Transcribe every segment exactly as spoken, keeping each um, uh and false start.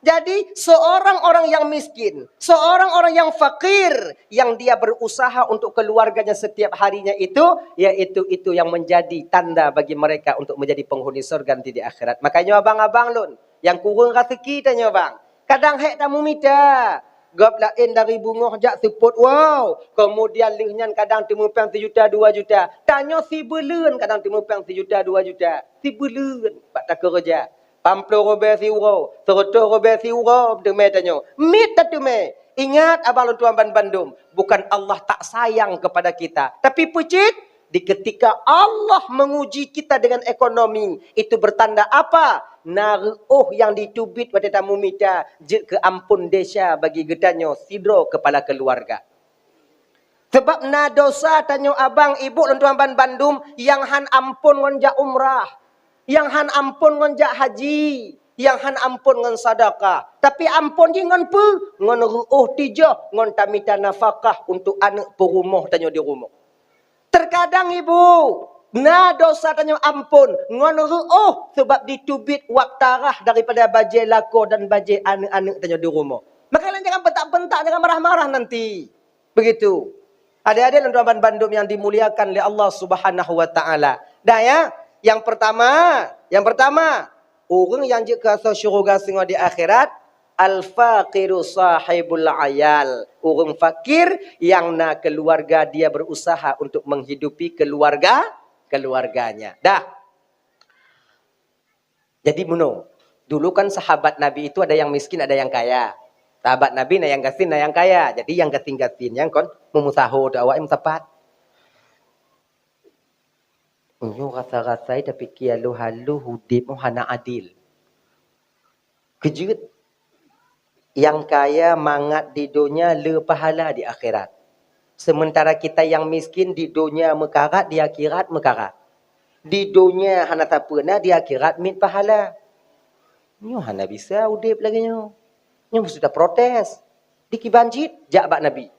Jadi, seorang orang yang miskin, seorang orang yang fakir, yang dia berusaha untuk keluarganya setiap harinya itu, yaitu itu yang menjadi tanda bagi mereka untuk menjadi penghuni surga nanti di akhirat. Makanya abang-abang lôn, yang kurang rezeki tanyoe bang, kadang hek tamumita. Gob laén dari beungoh jak seupôt wow. Kemudian lheueh nyan kadang teumeupang sijuta dua juta. Tanyoe sibuleuen kadang teumeupang sijuta dua juta. Sibuleuen bak takeureuja. Pamploh ribèe siuroe, seureutôh ribèe siuroe teumé tanyoe. Miet tateumé. Ingat abang lôn tuan banbandum, bukan Allah tak sayang kepada kita, tapi peucit di ketika Allah menguji kita dengan ekonomi, itu bertanda apa? Na reuôh nyang diteubiet watèe tamumita jeuet keu amphon desya bagi geutanyoe sidroe keupala keuluwarga. Sabab na dosa tanyoe abang ibu lôn tuan banbandum nyang han amphon ngon jak umrah, nyang han amphon ngon jak haji, nyang han amphon ngon sadakah. Tapi amphon jih ngon peue? Ngon reuôh tijoh, ngon tamita nafakah untuk aneuk peurumoh tanyoe di rumoh. Terkadang ibu, na dosa tanyoe amphon ngon reuôh sabab diteubiet wab tarah daripada bajèe lakoe dan bajèe aneuk-aneuk tanyoe di rumoh. Maka lôn jangan bentak-bentak, jangan marah-marah nanti. Begitu. Adik-adik lôn tuan banbandum yang dimuliakan lé Allah Subhanahu wa Taala. Dah ya, yang pertama, yang pertama, ureueng nyang jeuet keu asoe syeuruga singoh di akhirat, al-faqiru sahibul ayal. Ureueng fakir yang na keuluwarga, dia berusaha untuk menghidupi keuluwarga, keuluwarganya. Dah. Jadi meunoe, dulu kan sahabat Nabi itu ada yang miskin, ada yang kaya. Sahabat Nabi na nyang gasien, na nyang kaya. Jadi nyang gasien-gasien nyan kon meumeusaho teuh awak nyan meusapat. Nyoe rasa-rasai tapiké halo-halo udép nyoe hana adil. Keujeuet. Nyang kaya mangat di donya le pahala di akhirat. Sementara kita yang miskin di donya meukarat, di akhirat meukarat. Di donya hana sapeue na, di akhirat miet pahala. Nyoe hana bisa udép lagèe nyoe. Nyoe meusti taprotes. Dikiban cit jak bak Nabi.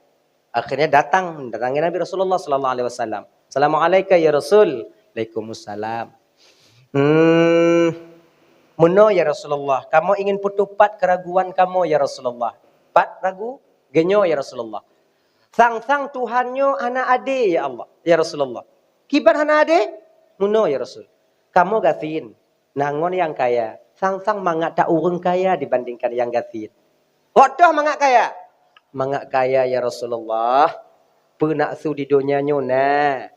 Akhirnya datang, datang ke Nabi Rasulullah sallallahu alaihi wasallam. "Assalamualaika ya Rasul." "Waalaikumsalam." "Hmm, meunoe ya Rasulullah, kamoe ingin peutoh pat keraguan kamoe ya Rasulullah." "Pat ragu?" "Geunyoe ya Rasulullah. Sang-sang Tuhan nyoe hana adé ya Allah, ya Rasulullah." "Kiban hana adé?" "Meunoe ya Rasul. Kamoe gasien, na ngon nyang kaya, sang-sang mangat that ureueng kaya dibandingkan nyang gasien." "Kok toh mangat kaya?" "Mangat kaya ya Rasulullah, peue nafeusu di donya nyoe na,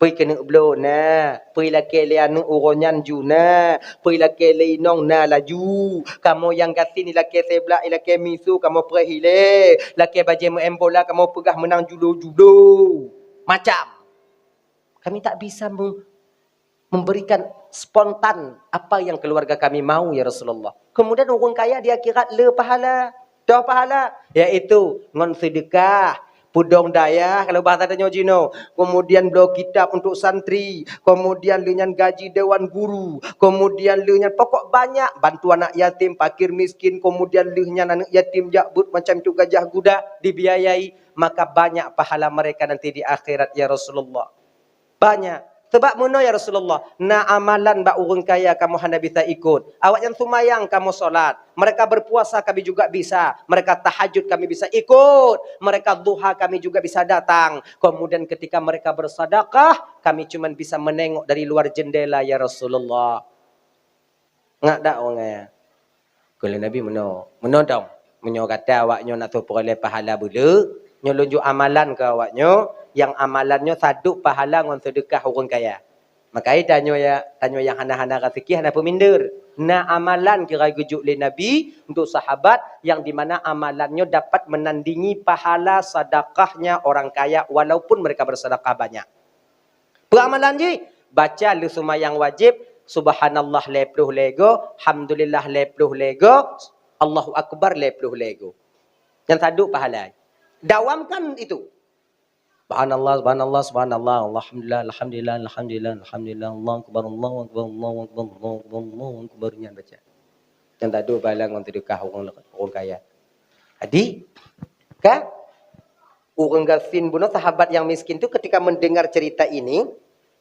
peue keuneuk bloe na, peue ilakèe lé aneuk uroe nyan ju na, peue ilakèe lé inong na laju. Kamoe nyang gasien ilakèe seblak, ilakèe miso, kamoe preh ilèe, lakèe bajèe meu'en bola, kamoe peugah meunang julo-julo." Macam. Kami tak bisa me-, memberikan spontan apa yang keluarga kami mau, ya Rasulullah. Kemudian ureueng kaya di akhirat le pahala, toh pahala, yaitu ngon seudeukah, peudong dayah, kalau bahasa tanyoe jinoe, kemudian bloe kitab untuk santri, kemudian lheueh nyan gaji dewan guru, kemudian lheueh nyan pokok banyak, bantu anak yatim, fakir miskin, kemudian lheueh nyan aneuk yatim jak beuet macam itu gajah guda dibiayai, maka banyak pahala mereka nanti di akhirat, ya Rasulullah. Banyak. Sebab meunoe ya Rasulullah, na amalan bak ureueng kaya kamoe hana bisa ikot. Awaknyan seumayang kamoe solat. Mereka berpuasa kami juga bisa. Mereka tahajud kami bisa ikot. Mereka duha kami juga bisa datang. Kemudian ketika mereka bersedekah, kami cuma bisa menengok dari luar jendela ya Rasulullah. Ngat dak ureueng kaya? Kheun lé Nabi meunoe, meunoe dong. Meunyoe gata awaknyoe nak teupeuroleh pahala beuleu, nyoe lôn jok amalan keu awaknyoe, nyang amalan nyoe sadub pahala ngon seudeukah ureueng kaya. Makajih tanyoe ya, tanyoe nyang hana-hana raseuki hana peuminder. Na amalan kira geujok lé Nabi untuk sahabat, yang di mana amalan nyoe dapat menandingi pahala sedekahnya orang kaya walaupun mereka bersedekah banyak. Peue amalan jih? Baca lheueh seumayang wajéb, subhanallah lhèe ploh lhèe go, hamdulillah lhèe ploh lhèe go, Allahu akbar lhèe ploh lhèe go. Nyan sadub pahala. Dawamkan itu. Subhanallah, subhanallah, subhanallah, alhamdulillah, alhamdulillah, alhamdulillah, alhamdulillah, Allahu akbar, Allahu akbar, Allahu akbar, Allahu akbar, Allahu akbar, nyan baca. Nyan sadub pahala ngon seudeukah ureueng, ureueng kaya. Jadi, ka? Ureueng gasien bunoe, sahabat yang miskin tu ketika mendengar cerita ini,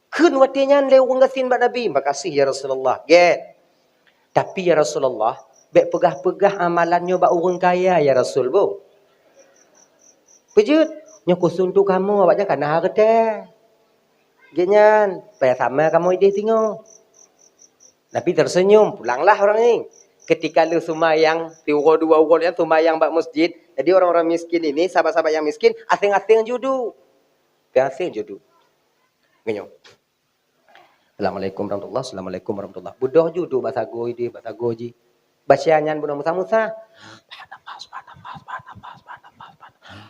kheun watèe nyan lé ureueng gasien bak Nabi, "Makasih ya Rasulullah." Gèt. "Tapi ya Rasulullah, "Bék peugah-peugah amalan nyoe bak ureuëng kaya, ya Rasul, boh." "Peue jeuet?" "Nyoe khusos untuk kamoe, awaknyan ka na hareuta." Gobnyan, "Payah sama kamoe ideh singoh." Nabi tersenyum, pulanglah orang ini. Ketika lheueh seumayang, siuroe dua uroe nyan seumayang bak masjid, jadi orang-orang miskin ini, sahabat-sahabat nyang miskin, aséng-aséng juduk. Aséng-aséng juduk. Geunyoe. "Assalamualaikum warahmatullah, assalamualaikum warahmatullah." Beudôh juduk bak sagoe ideh, bak sagoe jih. Baca nyan bunoe meusa-meusa. Subhanallah, subhanallah, subhanallah, subhanallah, subhanallah.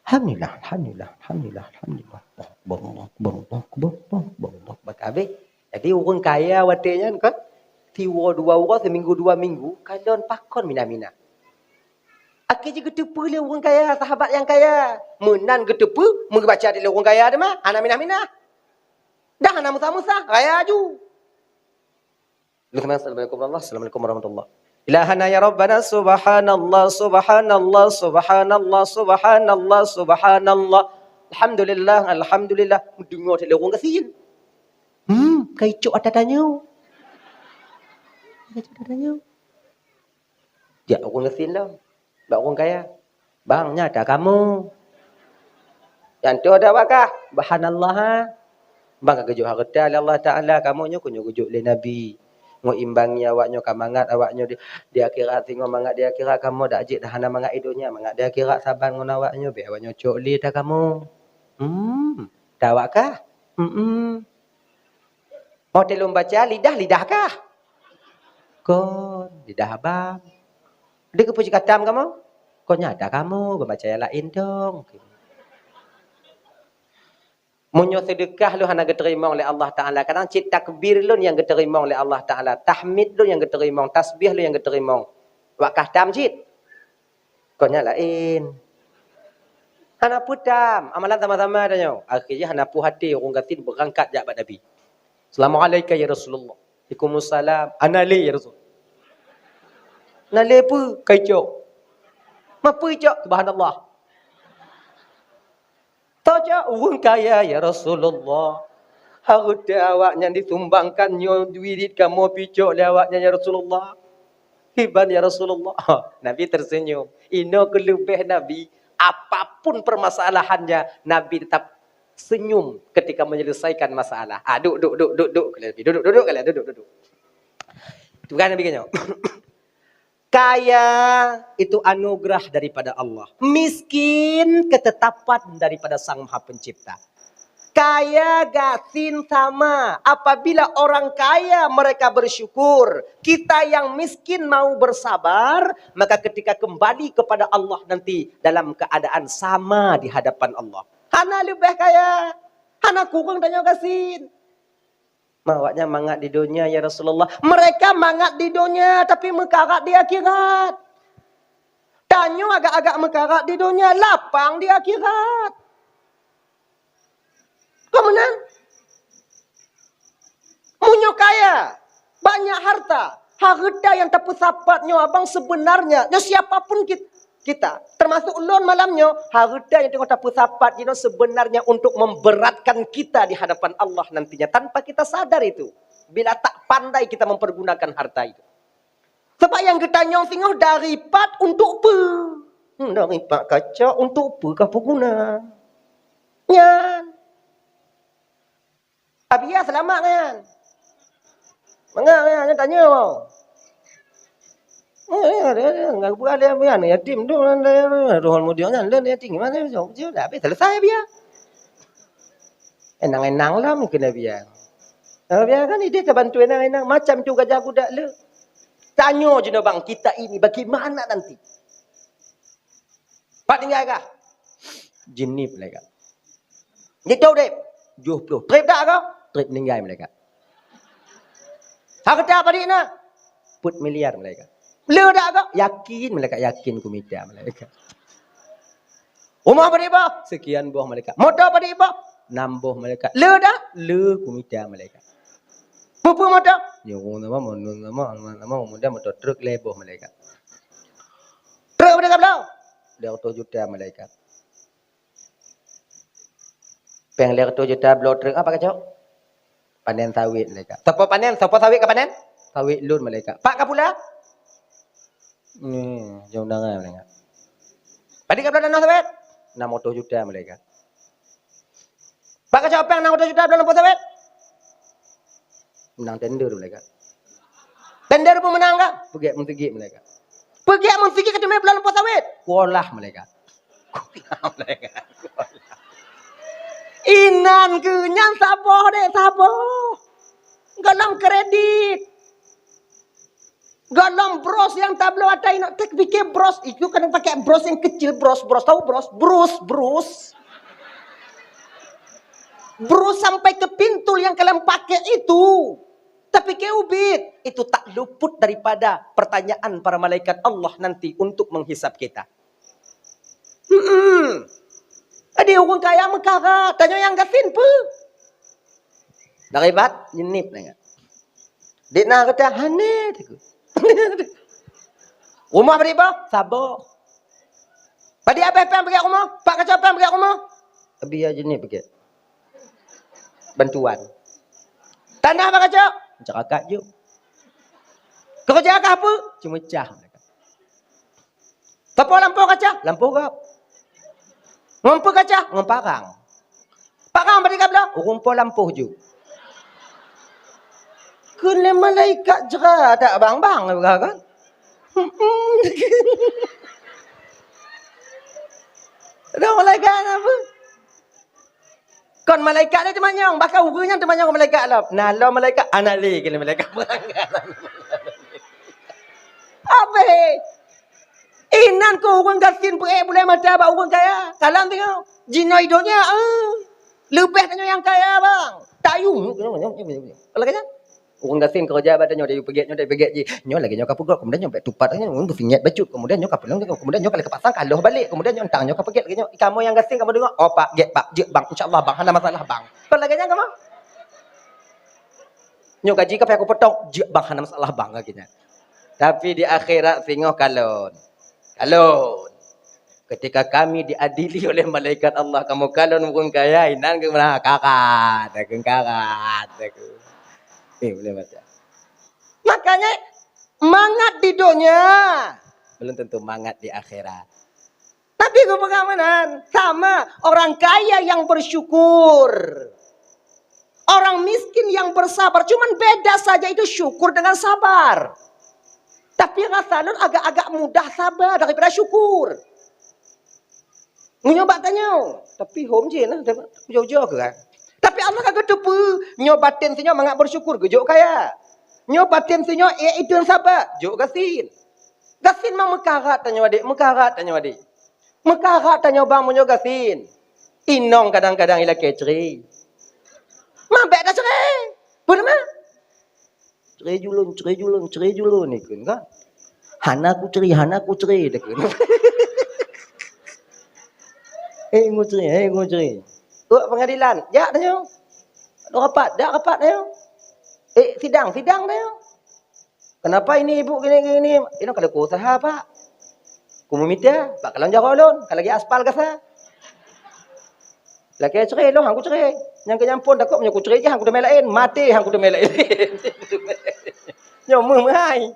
Alhamdulillah, alhamdulillah, alhamdulillah, alhamdulillah. Allahu Akbar, Allahu Akbar, Allahu Akbar, Allahu Akbar, Allahu Akbar. Habéh. Jadi ureuëng kaya watée nyan kan, siuroe dua uroe, seminggu dua minggu, kalon pakon minah-minah. Akhé jih geuteupeue lé ureuëng kaya, sahabat nyang kaya. Meunan geuteupeue, meubaca dilée ureuëng kaya teuma, hana minah-minah. Dah hana meusa-meusa, raya aju. Assalamualaikum warahmatullah, assalamualaikum warahmatullah. Ilahana ya Rabbana, subhanallah, subhanallah, subhanallah, subhanallah, subhanallah. Alhamdulillah, alhamdulillah. Deungoe that lé ureuëng gasien. Hmm, ka icok ata tanyoe. Ka icok ata tanyoe. Jak ureuëng gasien lom. Bak ureuëng kaya, "Bang, nyan ata kamoe." Nyan toh dak awak kah? Subhanallah, ha? Bang ka geujok hareuta lé Allah Taala, kamoe nyoe keuh nyoe geujok lé Nabi. Ngon imbangi awak nyoe, ka mangat awak nyoe di, di akhirat, singoh mangat di akhirat, kamoe dak jeuet dah hana mangat di donya, mangat di akhirat saban ngon awak nyoe, bék awak nyoe cok lé ata kamoe. Hmm, ata awak kah? Hmm. Watée lôn baca, lidah, lidah kah? Kon, lidah abang. Deuh keupeue cit katam kamoe? Kon nyan ata kamoe, beubaca nyang laén dong. Meunyoe seudeukah lôn hana geuteurimong lé Allah Taala, kadang cit takbir lôn nyang geuteurimong lé Allah Taala, tahmid lôn nyang geuteurimong, tasbih lôn nyang geuteurimong. Wak kah tam cit. Kon nyan laén. Hana peue tam, amalan sama-sama tanyoe. Akhé jih hana puih até ureuëng gasien beurangkat jak bak Nabi. "Assalamualaikum ya Rasulullah." "Waalaikumsalam." "Hana lé ya Rasul." "Hana lé peue?" "Ka icok." "Ma peue icok?" "Subhanallah." "Tocok ureuëng kaya ya Rasulullah. Hareuta awaknyan disumbangkan nyoe wirit kamoe picok lé awaknyan ya Rasulullah." "Kiban ya Rasulullah?" Nabi tersenyum. Inoe keuh leubeh Nabi, apapun permasalahannya, Nabi tetap senyum ketika menyelesaikan masalah. "Ah, duk, duk, duk, duk, duk," kheun Nabi. "Duduk, duduk," kheun, "duduk, duduk, duduk." Peugah Nabi nyoe. Kaya itu anugerah daripada Allah. Miskin ketetapan daripada Sang Maha Pencipta. Kaya gasien sama. Apabila orang kaya mereka bersyukur, kita yang miskin mau bersabar, maka ketika kembali kepada Allah nanti dalam keadaan sama di hadapan Allah. Hana leubeh kaya, hana kureueng tanyoe gasien. Ma awaknyan mangat di donya, ya Rasulullah. Mereka mangat di donya, tapi meukarat di akhirat. Tanyoe agak-agak meukarat di donya, lapang di akhirat. Kon meunan? Meunyoe kaya, banyak harta, hareuta nyang tapeusapat nyoe abang sebenarnya, nyoe siapa pun kit-, kita, termasuk ulôn malam nyoe, hareuta nyang teungoh tapeusapat jinoe sebenarnya untuk memberatkan kita di hadapan Allah nantinya tanpa kita sadar itu. Bila tak pandai kita mempergunakan harta itu. Sebab nyang geutanyong singoh dari pat untuk peue? Hmm, dari pat kacok untuk peue ka peuguna? Nyan. Abia seulamat nyan. Mangat nyan, nyan tanyoe. Eh, eh, eh, eh, nggak buat dia, dia, dia, yatim tu, dia, dia, dia, roh mudiang nyan, dia, dia tinggi mana, dia, dia, dia, habis selesai dia. Enang-enang lah mungkin dia biar. Kalau biar kan dia terbantu enang-enang, macam tu gajah gudak le. Tanyoe je bang, kita ini bagaimana nanti? Pat tinggai kah? Jeuet malaikat. Jitôb udép. Jôh ploh. Trép dak kah? Trép meuninggai malaikat. Hareuta padit na? Peuet miliar malaikat. Le dak kah? Yakin malaikat, yakin kumita malaikat. Rumoh padit boh? Sekian boh malaikat. Moto padit boh? Nam boh malaikat. Le dak? Le kumita malaikat. Peue-peue moto? Nyoe nama, moto nama, nama, nama, moto truk lhèe boh malaikat. Truk padit ka bloe? Lhèe reutôh juta malaikat. Péng lhèe reutôh juta bloe truk, apa kacok? Panen sawét malaikat. Soe panen, soe sawét ka panen? Sawét lôn malaikat. Pat ka pula? Nyoe, jeuet undangan malaikat. Padit ka bloe tanoh sawét? Enam ratus juta malaikat. Pat kacok péng enam ratus juta bloe lampôh sawét? Meunang tender malaikat. Tender peumeunang ka? Peugét meusigit malaikat. Peugét meusigit ka teumé bloe lampôh sawét? Kuolah malaikat. Kuolah malaikat. Inan keuh nyan saboh deh, saboh. Golom kredit. Golom bros nyang tabloe ata inong, tapike bros itu kadang pakai bros yang kecil, bros, bros, tahu bros? Brus, brus. Brus sampai ke pintul yang kalian pakai itu. Tapike ubit, itu tak luput daripada pertanyaan para malaikat Allah nanti untuk menghisab kita. Hmm. Jadi ureueng kaya meukara, tanyoe nyang gasien peue? Daribat jeunip nyan. Dek na kata hane teuk. Rumoh bri boh, saboh. Padit abéh péng peugét rumoh, pat kacok péng peugét rumoh. Abi ya jeunip peugét. Bantuan. Tanah pat kacok, masyarakat jok. Keureuja kah peue? Ceumeucah. Sapoh lampôh kaca? Lampôh gob. Ngon peue kaca? Ngon parang. Parang bak tinggai blah? Ureueng po lampôh ju. Kheun lé malaikat jra dak bang-bang, kan? Ada malaikat apa? Kon malaikat lé teumanyong, bahkan ureueng nyan teumanyong keu malaikat lom. Nah, lom malaikat, anak lé keuneuk malaikat. Abéh. Inan keuh ureueng gasien peuék bulée mata bak ureueng kaya. Kalon teungoh. Jinoe i donya, eh. Leubeh tanyoe nyang kaya, bang. Tayue. Kalau kaya, ureueng gasien keureuja bak tanyoe, tayue peugét nyoe, tayue peugét jih. Nyoe lagée nyoe ka peugét, keumudian nyoe bék tupat, nyoe beusingét bacut, keumudian nyoe ka peuleueng, keumudian nyoe ka lheueh kapasang, ka lheueh balek, keumudian nyoe tang nyoe ka peugét lagée nyoe. Kamoe nyang gasien kamoe deungoe, "Oh, Pak, gét, Pak, jeuet, Bang, insya Allah, Bang, hana masalah, Bang." Kon lagée nyan kamoe? Nyoe gaji ka payah kupotong, "Jeuet, Bang, hana masalah, Bang," lagée nyan. Tapi di akhirat singoh kalon. Kalon. Ketika kami diadili oleh malaikat Allah, kamoe kalon ureueng kaya, inan keuh meunan, karat, aku karat, aku. Eh, boleh baca. Makanya, mangat di donya belum tentu mangat di akhirat. Tapi geupeugah meunan, sama orang kaya yang bersyukur. Orang miskin yang bersabar, cuman beda saja itu syukur dengan sabar. Tapi rasa lôn agak-agak mudah sabar daripada syukur. Meunyoe bak tanyoe, tapi hom jih lah, ujoe-ujoe keu kan. Tapi Allah ka geuteupeue, nyoe baten sinyoe mangat bersyukur, geujok kaya. Nyoe baten sinyoe ék idong sabar, jok gasien. Gasien memang meukarat tanyoe adék, meukarat tanyoe adék. Meukarat tanyoe bang meunyoe gasien. Inong kadang-kadang ilakée cerai. Ma bék taceurai. Peue nama? Cerai julun, cerai julun, cerai julun ikun kan. Hana ku cerai, hana ku cerai dekun. Eh, ngu cerai, eh, ngu cerai. Tuak pengadilan, jak tanyoe. Rapat, jak rapat tanyoe. Eh, sidang, sidang tanyoe. Kenapa ini ibu gini, gini? Ini kalau ku usaha, Pak. Ku meumita, Pak, kalon jaroe lôn, ka lagée aspal gasa. Lakée cerai lôn, han ku cerai. Nyang keu nyampon takot meunyoe ku cerai jih, han ku teumé laén, maté han ku teumé laén. Nyoe meuh meuhai.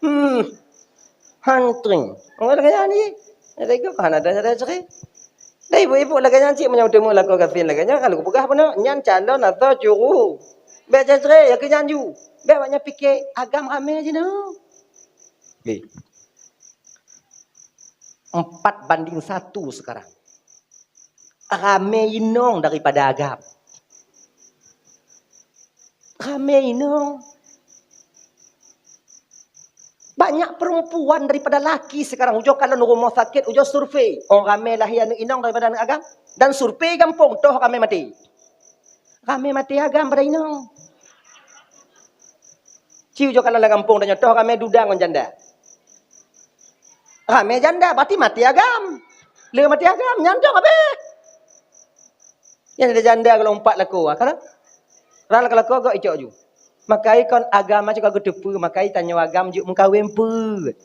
Hmm. Han tring. Orang lagée nyan ni. Lagée keu hana ada cara cerai. Dah ibu-ibu lagée nyan cit meunyoe teumé lakoe gasien lagée nyan, kalau kupeugah peunoh, nyan calon atau curu. Bék cerai, ya keu nyan ju. Bék awak nyan pike agam ramé jinoe. Nggih. Empat banding satu sekarang. Ramé inong daripada agam. Ramé inong. Banyak perempuan daripada laki sekarang. Ujoe kalon rumoh sakét, ujoe survei. Oh, ramé lahé aneuk inong daripada aneuk agam. Dan survei gampông, toh ramé maté. Ramé maté agam pada inong. Ci ujoe kalon lam gampông tanyoe, toh ramé duda ngon janda. Ramé janda, berarti maté agam. Le maté agam, nyan dong habéh. Nyan ada janda kalau empat lakoe, ha, kalau ran lakoe-lakoe gok icok ju. Makai kon agam macam kau geuteupeue, makai tanyoe agam jeuet meukawen peuet.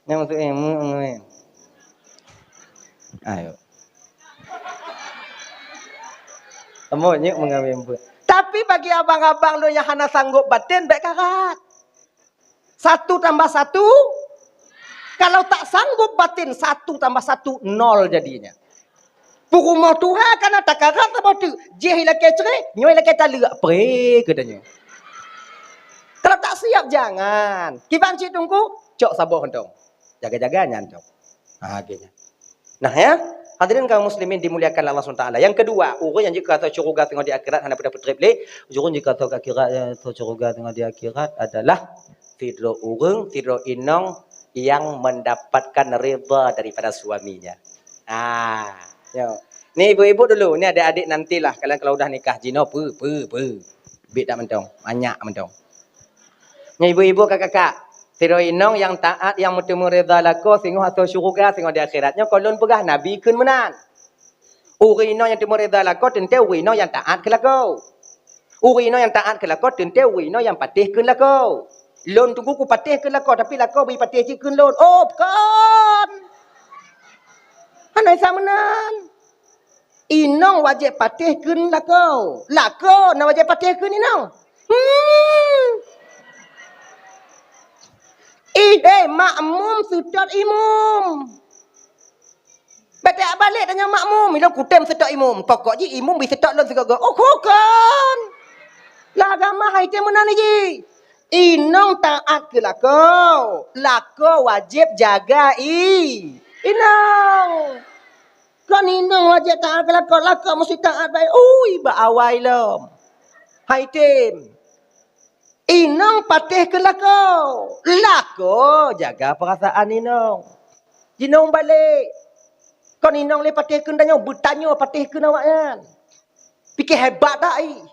Nyang maksud, eh, mu-, mu-, eh. Ayo. Kamu nyuk mengambil pun. Tapi bagi abang-abang lu yang hana sanggup batin, baik karat. Satu tambah satu, Kalau tak sanggup batin, satu tambah satu, nol jadinya. Peurumoh tuha kana takarat saboh teuk, jih ilakée cre, nyoe ilakée taleuek, pre keu tanyoe. Kalau tak siap, jangan. Kiban cit teungku, cok saboh mantong. Jaga-jaga nyan cok. Ha, gitu. Nah, ya, hadirin kaum muslimin dimuliakan Allah subhanahu wa taala. Yang kedua, ureuëng nyang jeuet keu ateueh syeuruga singoh di akhirat hana peudapeuet treb lé. Ureuëng jeuet keu ateueh akhirat, eh, ateueh syeuruga singoh di akhirat adalah sidroe ureuëng, sidroe inong yang mendapatkan ridha daripada suaminya. Ah, yo. Ni ibu-ibu dulu, ni adik-adik nantilah kalian kalau udah nikah jinoe, pu, pu, pu. Bit dak mantong, banyak mantong. Nyan ibu-ibu, kakak-kakak, sidroe inong nyang taat nyang meuteumé ridha lakoe singoh ateueh syeuruga singoh di akhirat. Nyoe kon lôn peugah, Nabi kheun meunan. Ureuëng inong nyang teumé ridha lakoe teuntée ureuëng inong nyang taat keu lakoe. Ureuëng inong nyang taat keu lakoe teuntée ureuëng inong nyang patéh kheun lakoe. Lôn teungku kupatéh kheun lakoe, tapi lakoe bri patéh cit kheun lôn. Oh, kon. Hana sa meunan. Inong wajéb patéh kheun lakoe. Lakoe na wajéb patéh kheun inong. Hmm. Ih, eh, makmum seutôt imum. Beutôi balek tanyoe makmum, ilong kutem seutôt imum. Pokok jih imum bri seutôt lôn sigoe-goe. Oh, kon. Lam agama hai tém meunan jih. Inong taat keu lakoe. Lakoe wajéb jaga i, inong. Kon inong wajéb taat keu lakoe, lakoe meusti taat bak i, ui, bak awai lom. Hai tém. Inong patéh keu lakoe. Lakoe jaga peurasaan inong. Jinoe balek. Kon inong lé patéh keu tanyoe, beutanyoe patéh keu awaknyan. Pike hebat dak i?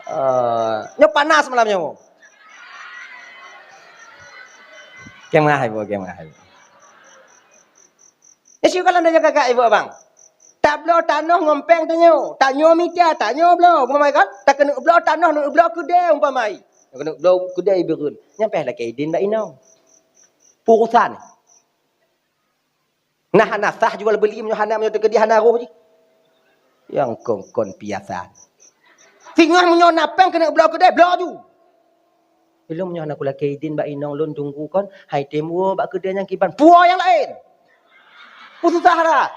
Eh, nyoe panas malam nyoe. Kemah ibu, kemah ibu. Ya, siuka lam donya kakak ibu abang. Tabloe tanoh ngon péng tanyoe. Tanyoe mita, tanyoe bloe. Umpama kan? Takeuneuk bloe tanoh, neuk bloe keudée umpama i. Takeuneuk bloe keudée i beureun. Nyan payah lakée idin bak inong. Urusan. Nah, hana sah jual beli meunyoe hana, meunyoe teukeudi hana roh jih. Nyang kon-kon piasan. Singoh meunyoe na péng keuneuk bloe keudée, bloe ju. Ilong meunyoe hana kulakée idin bak inong lôn tunggu kon, hai tém woe bak keudée nyang kiban. Puwoe nyang laén. Peue susah dah.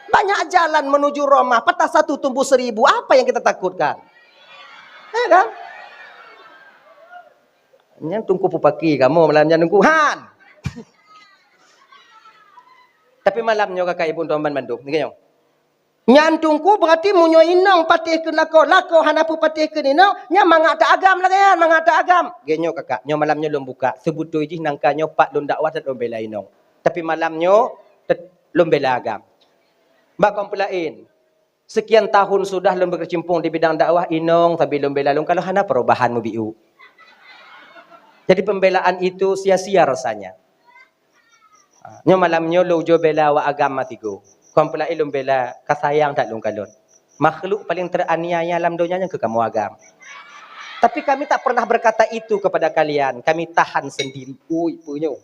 Banyak jalan menuju Roma, patah satu tumbuh seribu. Apa yang kita takutkan? Ya kan? Nyan tungku pupaki kamoe malam nyan tungku. Han! Tapi malam nyoe kakak ibu tuan ban mandum, nyoe. Nyan tungku berarti meunyoe inong patéh keu lakoe, lakoe hana peupatéh keu inong, nyan mangat ta agam lagée nyan, mangat ta agam. Gée nyoe kakak, nyoe malam nyoe lôn buka, seubeutoe jih nangka nyoe pat lôn dakwah dan lôn bela inong. Tapi malam nyoe tet-, lôn bela agam. Bak kon peulaén, sekian tahun sudah lôn berkecimpung di bidang dakwah, inong sabe lôn bela lôn kalau hana perubahan mubiu. Jadi pembelaan itu sia-sia rasanya. Ha, nyoe malam nyoe lôn ujoe bela awak agam matigo. Kon peulaén lôn bela, ka sayang that lôn kalon. Makhluk paling teraniaya lam donya nyan keu kamoe agam. Tapi kami tak pernah berkata itu kepada kalian. Kami tahan sendiri. Ui, peue nyoe?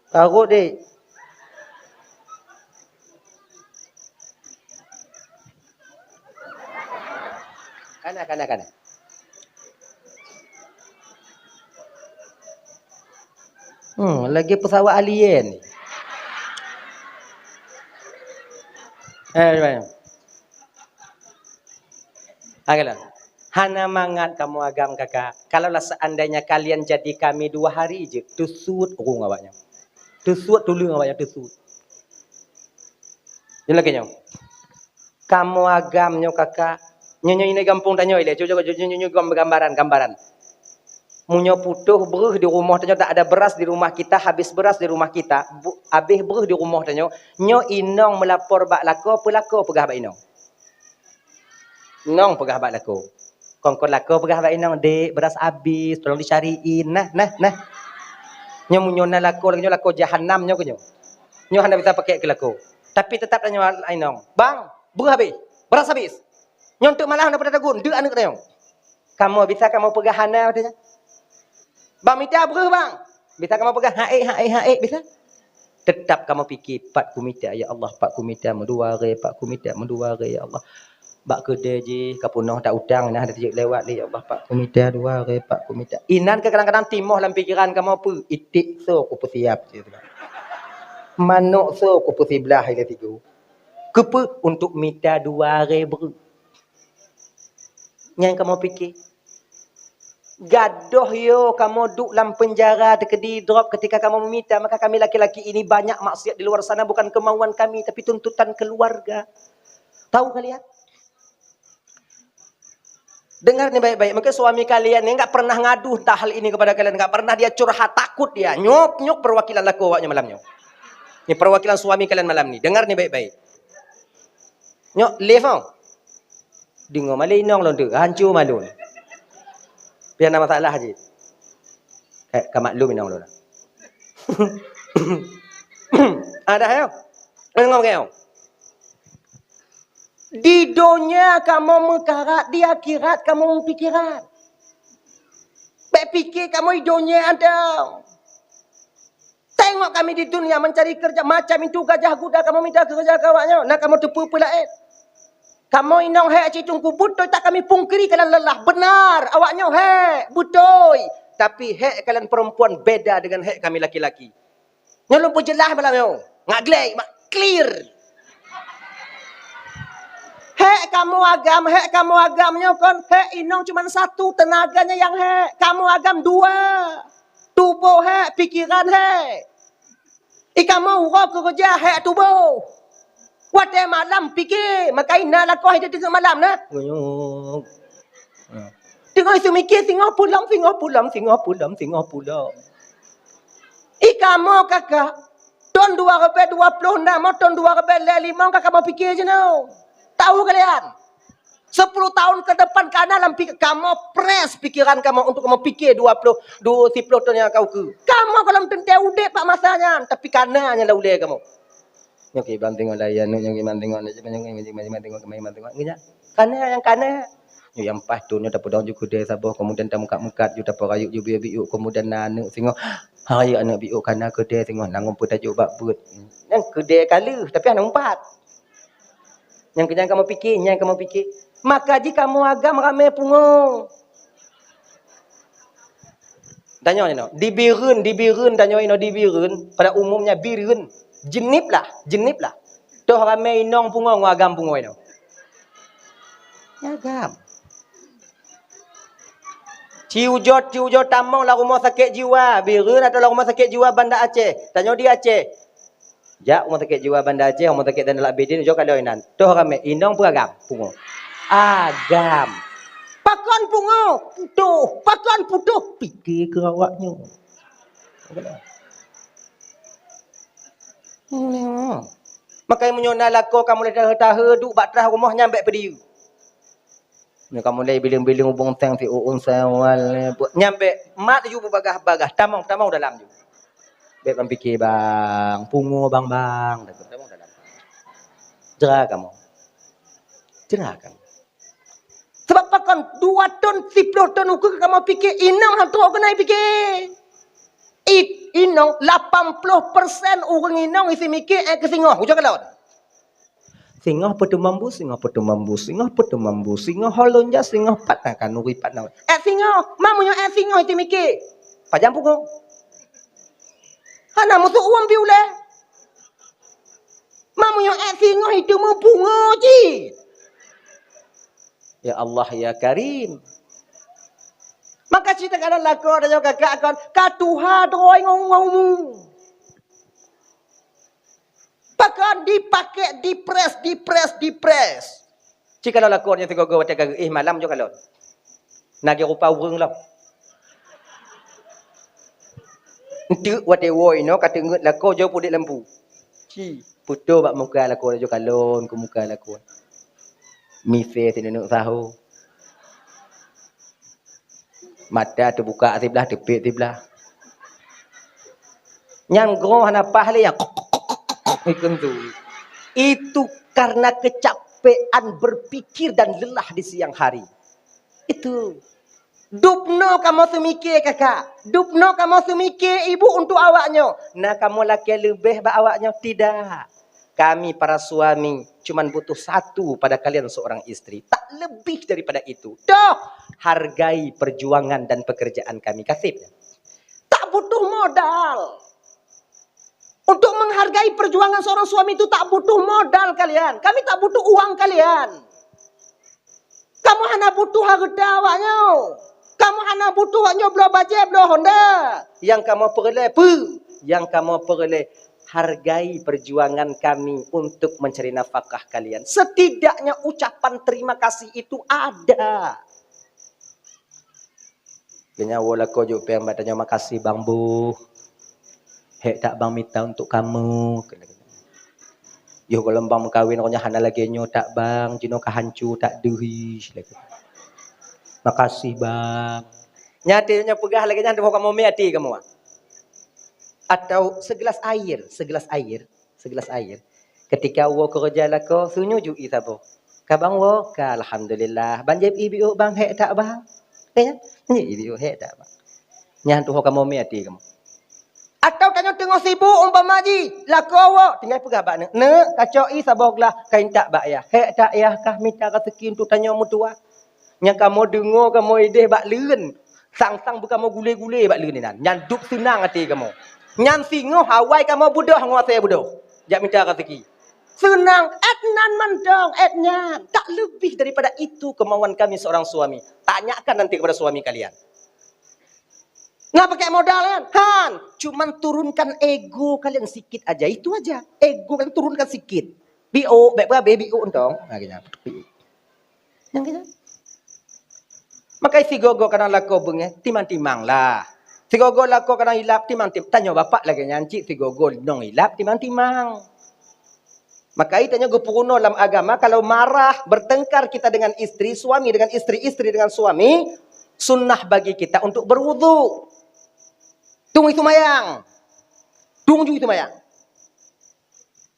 Tarot deh. Kana, kana, kana. Hmm, lagi pesawat alien. Eh, cuba. Ha, kala. Hana mangat kamoe agam, kakak. Kalaulah seandainya kalian jadi kami dua hari je, teusuet ureueng awaknyan. Teusuet tuleueng awaknyan, teusuet. Nyoe lagée nyoe. Kamoe agam nyoe, kakak. Nyoe, nyoe, ini gampông tanyoe ilée. Cuba, cuba, cuba, nyoe, nyoe, gambaran, gambaran. Meunyoe putôh breuh di rumoh tanyoe, tak ada beras di rumah kita, habis beras di rumah kita, bu-, habis breuh di rumoh tanyoe, nyoe inong meulapor bak lakoe, peue lakoe peugah bak inong? Inong peugah bak lakoe. Kon-kon lakoe peugah bak inong, "Dek, beras habis, tolong dicariin." Nah, nah, nah. Nyoe meunyoe na lakoe, nyoe lakoe jahanam nyoe keu nyoe. Nyoe hana bisa pakai keu lakoe. Tapi tetap tanyoe inong, "Bang, breuh habis, beras habis." Nyoe teuk malah na pada tagun, deuk aneuk tanyoe. Kamoe bisa kamoe peugah hana, katanya. Bang mita breuh, bang. Bisa kamoe peugah, "Haék, haék, haék," bisa. Tetap kamoe pike, "Pat kumita, ya Allah, pat kumita, meudua re, pat kumita, meudua re, ya Allah." Bak keudè jih ka peunoh that utang, nah, da teujeuet lewat lé, "Ya Allah, Pak, kumita dua ré, Pak, kumita." Inan ka kadang-kadang timoh lam pikeran kamoe peue, "Iték soe kupeusiab," cit. "Manok soe kupeusiblah ilée sigoe." Keupeue? Untuk mita dua ré breueh. Nyan kamoe pike. Gadôh yo kamoe duek lam penjara teukeudi drop ketika kamoe meumita, maka kami laki-laki ini banyak maksiat di luar sana, bukan kemauan kami, tapi tuntutan keluarga. Tahu kalian? Dengar ni baik-baik. Mungkin suami kalian ni enggak pernah ngadu tentang hal ini kepada kalian, enggak pernah dia curhat, takut dia. Nyop, nyop perwakilan lakoe awaknyoe malam nyoe. Ni perwakilan suami kalian malam ni. Dengar ni baik-baik. Nyok, live oh. Deungoe malée inong lôn tu, hanco malu. Pian na masalah jih. Ka, ka maklum inong lôn. Ada ya? Deungoe ke? Di donya kamoe meukarat, di akhirat kamoe meupikiran. Bék pike kamoe di donya ada. Tengok kami di dunia mencari kerja, macam itu gajah guda kamoe mita keureuja keu awaknyoe, na kamoe teupeu peulaén. Kamoe inong hék cit Teungku, beutôi, tak kami pungkiri kalian lelah. Benar, awaknyoe hék, beutôi. Tapi hék kalian perempuan beda dengan hék kami laki-laki. Nyoe lôn peujeulaih malam nyoe. Ngat gleh, mak, clear. Hék kamoe agam, hék kamoe agam nyoe kon, hék inong cuma satu, tenaga nyan nyang hék. Kamoe agam dua. Tuboh hék, pikeran hék. I kamoe uroe keureuja hék tuboh. Watée malam pike, maka inan lakoe hai teungoh malam na. Deungoe seumiké singoh pulang, singoh pulang, singoh pulang, singoh pulang. I kamoe kakak, thon dua ribèe dua ploh nam, thon dua ribèe lhèe limong ka kamoe pike jinoe. Tahu kalian? Sepuluh tahun ke depan kana lam pik-, kamoe press pikiran kamoe untuk kamoe pike dua ploh, dua, siploh thon nyang ka ukeue. Kamoe gohlom teuntèe udép bak masa nyan, tapi kana nyang lam ulèe kamoe. Nyoe kiban teungoh layan, nyoe kiban teungoh, nyoe kiban teungoh, nyoe kiban teungoh, nyoe kiban teungoh. Nyoe kana nyang kana. Nyoe nyang paih thon nyoe tapeudong ju keudè saboh, kemudian tameukat-meukat ju tapeurayeuk ju biôk-biôk, kemudian na aneuk singoh. Hai aneuk biôk kana keudè singoh, na ngon peutajok bak beuet. Nyan keudè ka lheueh, tapi hana meupat. Nyang keunyan kamoe pike, nyan kamoe pike. Maka jih kamoe agam ramè pungo. Tanyoe inoe, di Bireuen, di Bireuen, tanyoe inoe di Bireuen, pada umumnya Bireuen, Jeunieb lah, Jeunieb lah. Toh ramè inong pungo ngon agam pungo inoe. Agam. Ciujot, ciujot tamong lam rumoh sakét jiwa Bireuen atau lam rumoh sakét jiwa Banda Aceh. Tanyoe di Aceh. Jak rumoh sakét jiwa Banda Aceh, rumoh sakét Zainal Abidin, ujoe ka lheueh inan. Toh ramè, inong peue agam? Pungo. Agam. Pakon pungo? Putôh. Pakon putôh? Pike keu awaknyoe. Makajih meunyoe na lakoe kamoe lé tahe-tahe duek bak trah rumoh nyan bèk peudiyeu. Nyoe kamoe lé bileng-bileng ubong teng si uun sewal, nyan bèk mat ju beubagah-bagah, tamong, tamong dalam ju. Bèk ban pike bang, pungo bang, bang, tamong dalam. Jra kamoe. Jra kamoe. Sabab pakon dua thon, siploh thon ukeue kamoe pike, inong han trok keunan pike. I-, inong lapan ploh persen ureueng inong isi mike, eh, keu singoh, ujoe kalon. Singoh peuteumambus, singoh peuteumambus, singoh peuteumambus, singoh ho lôn jak, singoh pat na khanuri, pat na. Eh, singoh, ma meunyoe eh singoh isi mike. Pajan pungo. Hana meuseuuem pi ulèe. Ma meunyoe eh singoh itu meupungo cit. Ya Allah, ya Karim. Maka cit kadang lakoe tanyoe kakak kon, ka tuha droe ngon, ngon umu. Pakon dipakèk, dipres, dipres, dipres. Ci kalon lakoe nyoe sigoe-goe watèe ka geuéh malam nyoe kalon. Na geurupa ureueng lom. Enteuk watèe woe inoe ka teungeut lakoe jeuet peuduek lampu. Ci, putôh bak muka lakoe laju kalon keu muka lakoe. Misé sineuk saho. Mata teubuka siblah, teupék siblah. Nyan goe hana paih lé nyang ikeu tu. Itu karena kecapean berpikir dan lelah di siang hari. Itu. Dubnoe kamoe seumike kakak. Dubnoe kamoe seumike ibu untuk awaknyoe. Na kamoe lakèe leubeh bak awaknyoe? Tidak. Kami para suami cuman butuh satu pada kalian seorang istri. Tak lebih daripada itu. Toh, hargai perjuangan dan pekerjaan kami. Kasih. Tak butuh modal. Untuk menghargai perjuangan seorang suami itu tak butuh modal kalian. Kami tak butuh uang kalian. Kamoe hana butuh hareuta awaknyoe. Kamoe hana butuh awaknyoe bloe bajée, bloe honda. Nyang kamoe peureulée peue? Nyang kamoe peureulée, hargai perjuangan kami untuk mencari nafkah kalian. Setidaknya ucapan terima kasih itu ada. Keu nyan woe lakoe jok péng bak tanyoe, "Makasih bang boh. Hék that bang mita untuk kamoe." Yoh goh lom bang meukawen, roh nyan hana lagée nyoe that bang, jinoe ka hanco that deuh. Makasih bang. Nyan até nyoe peugah lagée nyan, tuboh kamoe mé até kamoe. Atau segelas air, segelas air, segelas air. Ketika woe keureuja lakoe, su nyoe ju ié saboh. Ka bang woe, ka alhamdulillah. Ban jieb ié biôk bang, hék that bang. Ka nyan? Jieb ié biôk, hék that bang. Nyan tuboh kamoe mé até kamoe. Atau tanyoe teungoh sibuk umpama jih, lakoe woe, tinggai peugah bak neuk, "Neuk, kacok ié saboh glah, ka intat bak yah. Hék that yah kah mita raseuki untuk tanyoe meutuwah?" Nyang kamoe deungoe kamoe ideh bak leuen, sang-sang beukamoe gulé-gulé bak leuen inan. Nyan dub seunang até kamoe. Nyan singoh awai kamoe beudôh ngon asèe beudôh, jak mita raseuki. Seunang, 'et nan mantong, 'et nyan. Tak lebih daripada itu kemauan kami seorang suami. Tanyakan nanti kepada suami kalian. Nah, pakai modal kan? Han, cuman turunkan ego kalian sikit aja, itu aja. Ego kalian turunkan sikit. Biôk, bèk peuhabéh biôk entong. Nah, gitu. Nyang keunan. Makai sigogo kadang lakoe beungéh, timang-timang lah. Sigogo lakoe kadang ilap, timang-timang. Tanyoe bapak lagèe nyan cit, sigogo nong ilap, timang-timang. Makai tanyoe geupeurunoe lam agama, kalau marah, bertengkar kita dengan istri, suami dengan istri, istri dengan suami, sunnah bagi kita untuk berwudu. Tueng isumayang. Tueng ju isumayang.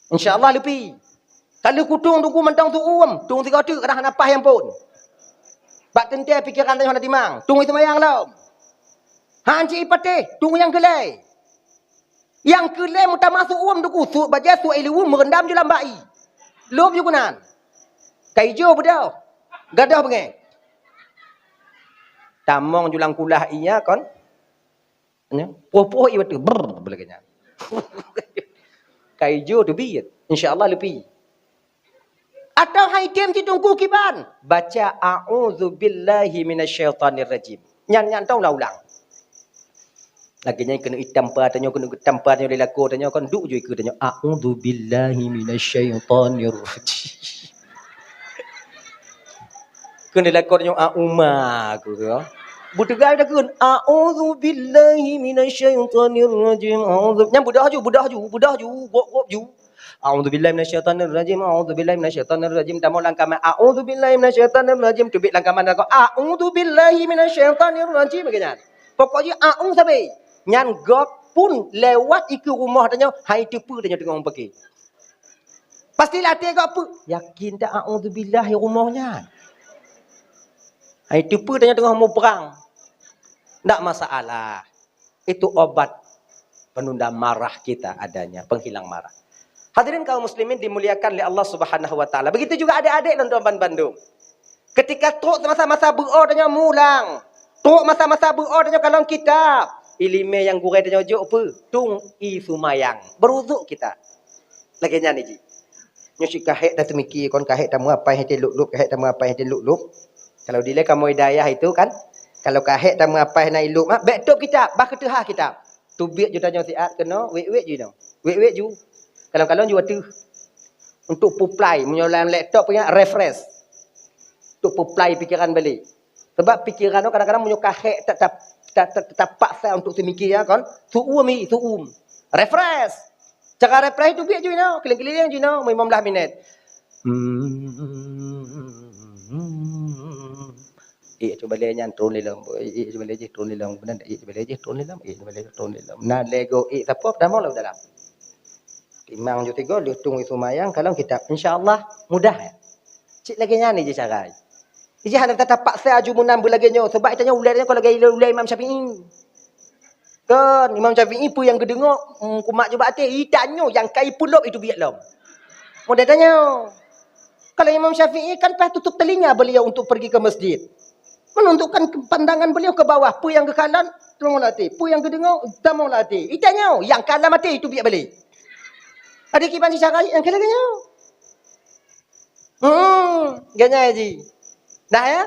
Insya Allah leupie. Ka lheueh kutueng teungku mantong tuuem, tueng sigoe teuk kadang hana paih ampôn. Bak teuntèe pikeran tanyoe hana timang, tueng isumayang lom. Han cit ipatéh, tueng nyang keu lhèe. Nyang keu lhèe meutamah tuuem teungku, suet bajèe, suet ileue, meureundam ju lam bak ie. Lôb ju keunan. Ka ijo beudôh. Gadôh beungéh. Tamong ju lam kulah ie nyan kon. Nyan, poh-poh ie bateue, brrr, lagèe nyan. Ka ijo teubiet, insya Allah leupie. Atau han item cit teungku kiban, baca, "A'udzubillahi minasyaitonirrajim." Nyan, nyan tong ulang-ulang. Lagèe nyan keuneuk itampa tanyoe, keuneuk geutampa tanyoe lé lakoe tanyoe, kon duek ju ikeue tanyoe, "A'udzubillahi minasyaitonirrajim." Keuneuk lakoe tanyoe, "A uma," aku tu. Beuteugai takheun, "A'udzubillahi minasyaitonirrajim. A'udzu," nyan beudôh ju, beudôh ju, beudôh ju, gop-gop ju. "A'udzubillahi minasyaitonirrajim. A'udzubillahi minasyaitonirrajim." Tamong lam kamar, "A'udzubillahi minasyaitonirrajim." Teubiet lam kamar lakoe, "A'udzubillahi minasyaitonirrajim," lagèe nyan. Pokok jih, "A'u" sabe. Nyan gob pun lewat ikeue rumoh tanyoe, han iteupeue tanyoe teungoh meupaké. Pastilah até gob peue? Yakin that a'udzubillah di rumoh nyan. Hai, teupeue tanyoe teungoh muprang. Ndak masalah. Itu obat penunda marah kita adanya, penghilang marah. Hadirin kaum muslimin dimuliakan oleh Allah Subhanahu wa taala. Begitu juga adik-adik dan tuan-tuan bandum. Ketika trok masa-masa beuo tanyoe mulang, trok masa-masa beuo tanyoe kalon kitab, ileumèe nyang gurèe tanyoe jok peue? Tueng ie sumayang. Beuruduk kita. Lagèe nyan jih. Nyoe cit ka hék taseumiki kon, ka hék tameuapai hate lôb-lôb, ka hék tameuapai hate lôb-lôb. Kalau dilèe kamoe dayah itu kan, kalau ka hék tameuapai na ilôb, ha, bèk tôb kitab, bah keuteuha kitab. Teubiet ju tanyoe siat keunoe, wèk-wèk ju inoe. Wèk-wèk ju. Kalon-kalon ju ateueh. Untuk puplai, meunyoe lam laptop punya refresh. Untuk puplai pikeran balek. Sebab pikeran tu kadang-kadang meunyoe ka hék ta-, ta-, ta-, ta-, tapaksa untuk seumiki ya kan, su'um ie, su'um. Refresh. Cara refresh tu biet ju inoe, keulieng-keulieng ju inoe, lima belas minit. Hmm. Ie cuba lé nyan turun lé lom. Ie cuba lé jih turun lé lom. Beuna ie cuba lé jih turun lé lom. Ie cuba lé jih turun lé lom. Na lego ie sapo tamong lam dalam. Timang ju tigo, lheueh tueng ie sumayang, kalon kitab. Insya Allah mudah ya. Cit lagèe nyan jih cara. Ijih hana tapaksa aju meunan beulagèe nyoe, sebab itanyoe ulèe nyoe kon lagèe ulèe Imam Syafi'i. Kan, Imam Syafi'i peue nyang geudeungoe, hmm, kumat ju bak até, itanyoe nyang ka ipeulop itu biet lom. Model tanyoe. Kalau Imam Syafi'i kan payah tutup telinga beliau untuk pergi ke masjid. Menundukkan pandangan beliau ke bawah. Peue nyang geukalon, tamong lam até. Peue nyang geudeungoe, tamong lam até. Itanyoe, nyang ka lam até itu biet balek. Ada kiban seucara nyang kira nyoe. Hmm, ganyai ji. Dah ya?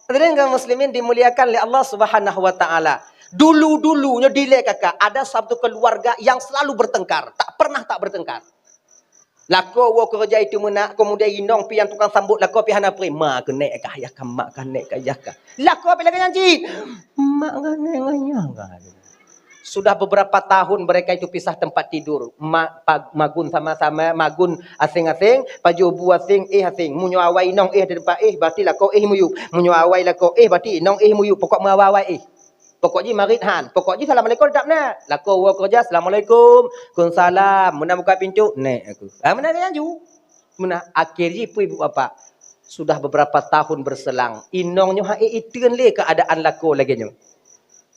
Hadirin kaum muslimin dimuliakan oleh Allah Subhanahu wa taala. Dulu-dulu nyoe dilée kakak, ada satu keluarga yang selalu bertengkar, tak pernah tak bertengkar. Lakoe woe keureuja itu meunak, kemudian inong pih nyang tukang sambot lakoe pih hana pri. Ma keuneuk kah yah ka, mak keuneuk kah yah ka. Lakoe pih lagée nyan cit. Mak keuneuk kah yah ka. Sudah beberapa tahun mereka itu pisah tempat tidur. Ma-, pa-, magun sama-sama, magun asing-asing, pajoh bu asing, éh asing. Meunyoe awai inong éh di teumpat éh, berarti lakoe éh miyueb. Meunyoe awai lakoe éh, berarti inong éh miyueb. Pokok meuawai-awai éh. Pokok jih marit han. Pokok jih assalamualaikum tetap na. Lakoe woe keureuja, assalamualaikum. Waalaikumsalam. Meunan buka pintoe, neuk aku. Ah, meunan lagée nyan ju. Meunan akhé jih peue ibu bapak. Sudah beberapa tahun berselang, inong nyoe han ék iteun lé keuadaan lakoe lagée nyoe.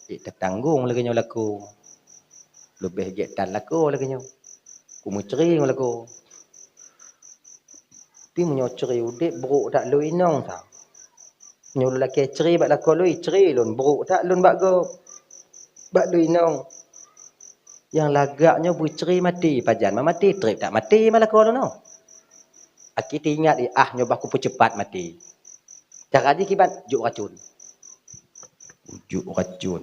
Ék teutanggong lagée nyoe lakoe. Leubeh gét tan lakoe lagée nyoe. Kumeucre ngon lakoe. Tapi meunyoe cre udeb, brok that lôn inong sa. Nyoe lôn lakée cre bak lakoe lôn, cre lôn, brok that lôn bak gob. Bak lôn inong. Nyang lagak nyoe beucre maté, pajan ma maté, treb that maté ma lakoe lôn nyoe. Akhé teuingat, "Eh, ah, nyoe bah kupeucepat maté." Cara jih kiban, jok racon. Jok racon.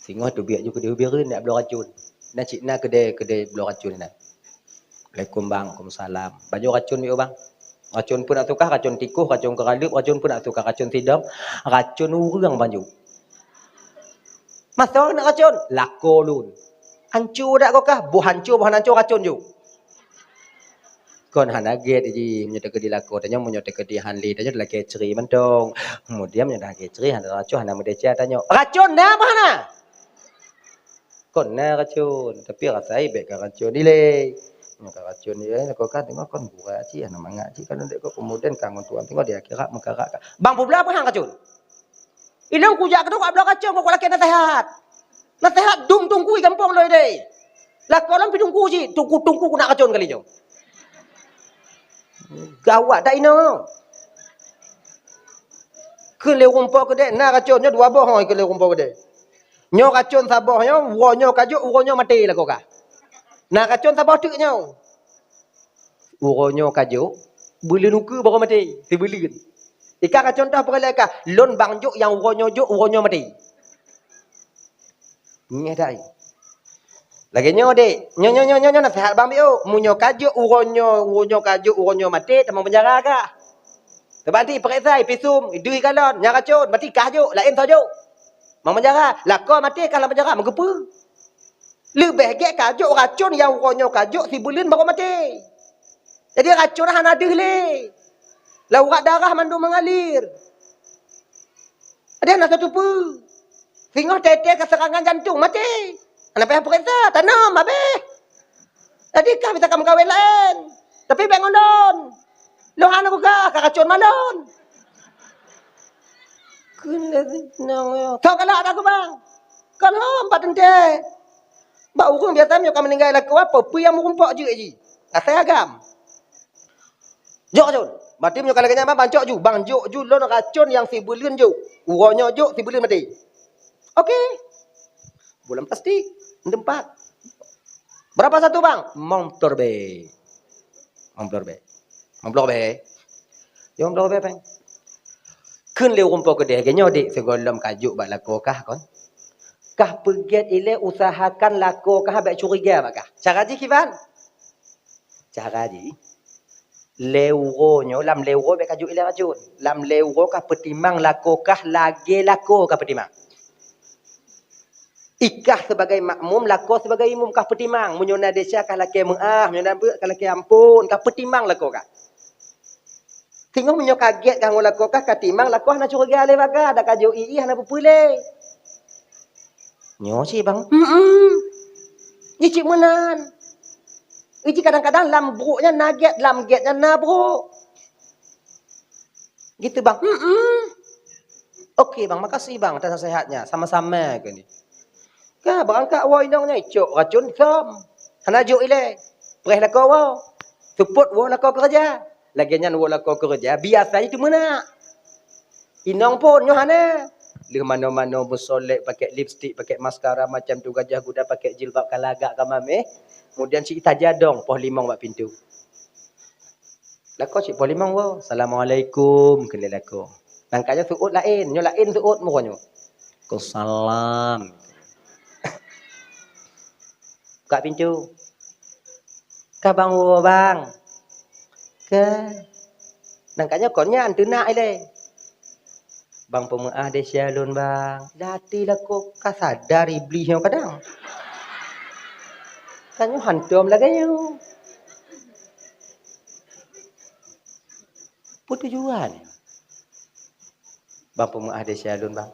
Singoh teubiet ju keudeh u Bireuen nak bloe racon. Na cit na keudeh, keudeh bloe racon na. "Assalamualaikum, Bang." "Waalaikumsalam." "Pajoh racon miet, Bang?" "Racon peue nak tuka, racon tikoh, racon keuraleueb, racon peue nak tuka, racon sidom, racon ureuëng pajoh." "Masa nak racon?" "Lakoe lôn." "Hanco dak goh kah?" "Boh hanco, boh hana hanco, racon ju." Kon hana gét jih, meunyoe teukeudi lakoe tanyoe, meunyoe teukeudi han lé tanyoe, lakée cre mantong. Kemudian meunyoe dah lakée cre, hana racon, hana meudesya tanyoe. Racon na meuhana? Kon na racon, tapi rasai bék ka racon ilée. Nyoe ka racon ilée, lakoe ka teungoh kon gura cit, hana mangat cit, kan udeb kok kemudian ka ngon Tuhan teungoh di akhirat meukarat ka. Bang peubloe peue han racon? Ilong kujak keudroe bak bloe racon kok lakée naseuhat. Naseuhat dum tungku i gampông lôn deh. Lakoe lom pi tungku cit, tungku-tungku keunak racon kali nyoe. Gawat dak inong. Keu lé rumpok keudeh, na racon nyoe dua boh hoi keu lé rumpok keudeh. Nyoe racon saboh nyoe, uroe nyoe ka jok, uroe nyoe maté lakoe kah. Na racon saboh teuk nyoe. Uroe nyoe ka jok, beuleuen ukeue barô maté, sibeuleuen. Ikah ka contoh peureulée kah, lôn bang jok nyang uroe nyoe jok, uroe nyoe maté. Nyeh dai. Lagée nyoe dek, nyoe, nyoe, nyoe, nyoe, nyoe naseuhat bang biôh. Meunyoe ka jok uroe nyoe, uroe nyoe ka jok, uroe nyoe maté, tamong peunjara kah. Teubanti peuriksa, ipisum, idui galon, nyang racon, berarti kah jok, laén soe jok. Mang peunjara, lakoe maté kah lam peunjara, meugeupeu. Leubeh gét ka jok racon nyang uroe nyoe ka jok sibeuleuen barô maté. Jadi racon hana deuh lé. Lam urat darah mandum mengalir. Ada hana teupeue. Singoh tete ka seurangan jantong maté. Hana payah peuriksa, tanom habéh. Jadi kah bisa ka meugawén laén. Tapi bék ngon lôn. Lôn hana gugah, ka racon malon. Keuneuk nyoe. Soe galak dak keubang? Kon hom pat teuntée. Bak ureuëng biasa meunyoe ka meuninggai lakoe, peue nyang meurumpok jeuet jih. Asai agam. Jok racon. Berarti meunyoe ka lagée nyan, bang, bang cok ju. Bang jok ju lôn racon nyang sibeuleuen jok. Uroe nyoe jok, sibeuleuen maté. Oke. Bulan plastik. Tempat. Berapa satu, bang? Limong ploh ribée. Limong ploh ribée. Limong ploh ribée. Ya, limong ploh ribée, péng. Kheun lé ureuëng po keudeh, lagée nyoe, dek, sigohlom ka jok bak lakoe kah kon. Kah peugét ilée, usahakan lakoe kah bék curiga bak kah. Cara jih kiban? Cara jih, lhée uroe nyoe, lam lhée uroe bék ka jok ilée racon. Lam lhée uroe kah peutimang lakoe kah lagée lakoe kah peutimang. Ikah sibagai makmum, lakoe sibagai imum kah peutimang. Meunyoe na desya kah lakée meuáh, meunyoe na beuet kah lakée amphon, kah peutimang lakoe kah. Singoh meunyoe ka gét kah ngon lakoe kah, ka timang lakoe hana curiga lé bak kah, dak ka jok ié hana peue-peue lé. Nyoe cit, bang. Hmm. Nyoe cit meunan. Nyoe cit kadang-kadang lam brok nyan na gét, lam gét nyan na brok. Gitu, bang. Hmm. Oke, bang. Makasih, bang, atas nasihatnya. Sama-sama, kheun. Ka beurangkat woe inong nyan, icok racon som. Hana jok ilée. Preh lakoe woe. Seupôt woe lakoe keureuja. Lagèe nyan woe lakoe keureuja, biasa jih teumeunak. Inong phôn nyoe hana. Lheueh manoe-manoe meusolek, pakèk lipstik, pakèk maskara macam tu, gajah guda, pakèk jilbab ka lagak ka mamèh. Kemudian cit tajadong poh limong bak pintoe. Lakoe cit poh limong woe, "Assalamualaikum," kheun lé lakoe. Nangka nyoe seuôt laén, nyoe laén seuôt meurunoe. "Waalaikumsalam." Buka pintoe. "Ka bang woe, bang?" "Ka." Nangka nyoe kon nyan teunak ilèe. "Bang peumeu'ah desya lôn, bang." Dak até lakoe ka sadar iblih nyoe kadang. Ka nyoe hantom lagèe nyoe. Peue tujuan? "Bang peumeu'ah desya lôn, bang.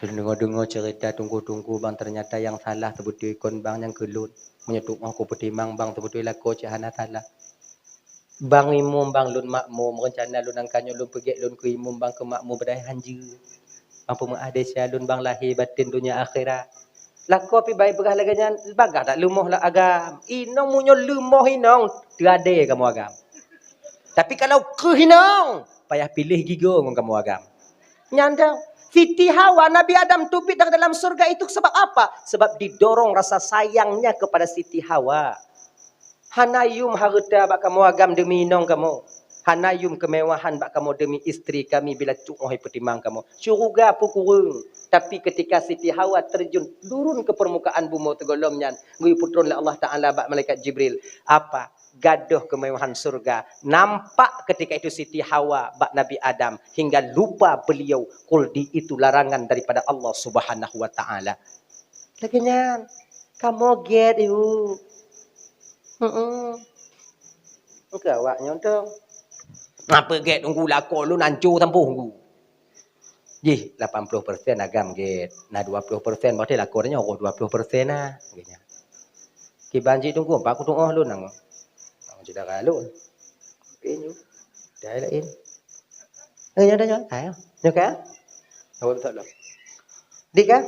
Lôn deungoe-deungoe ceurita teungku-teungku, bang, teunyata nyang salah seubeutôi kon bang, nyang keu lôn. Meunyoe teungoh kupeutimang, bang, seubeutôi lakoe cit hana salah. Bang imum, bang, lôn makmum, reuncana lôn nangka nyoe lôn peugèt lôn keu imum, bang, keu makmum, padahai hanjeuet. Bang peumeu'ah desya lôn, bang, lahé batén donya akhirat." Lakoe pih bèk peugah lagèe nyan, bagah that leumoh lam agam. Inong meunyoe leumoh inong, teuadèe kamoe agam. Tapi kalau kreueh inong, payah piléh gigoe ngon kamoe agam. Nyan dah. Siti Hawa, Nabi Adam teubiet dari dalam surga itu sebab apa? Sebab didorong rasa sayangnya kepada Siti Hawa. Hana yum hareuta bak kamoe agam demi inong kamoe. Hana yum keumewahan bak kamoe demi istri kami bila tu'oh ipeutimang kamoe. Syeuruga peue kureueng. Tapi ketika Siti Hawa terjun turun ke permukaan bumoe sigohlom nyan, geuyue peutron lé Allah Taala bak malaikat Jibril. Apa? Gadôh keumewahan syeuruga. Nampak ketika itu Siti Hawa bak Nabi Adam hingga lupa beliau khuldi itu larangan daripada Allah Subhanahu wa Taala. Lagèe nyan, kamoe gèt yue. Heeh. Engkeu awak nyoe tong. Ngapa gèt teungku, lakoe lôn ancô sampôh teungku. Jih lapan ploh persen agam gèt. Nah, dua ploh persen berarti lakoe nyoe dua ploh persen nah. Kiban jih teungku, empat kutu'oh lôn nang. Nang syedara lôn. Oke nyoe. Dai laén. Eh, nyoe dah nyoe. Hai. Nyoe ka? Awak betul dah. Dik kah?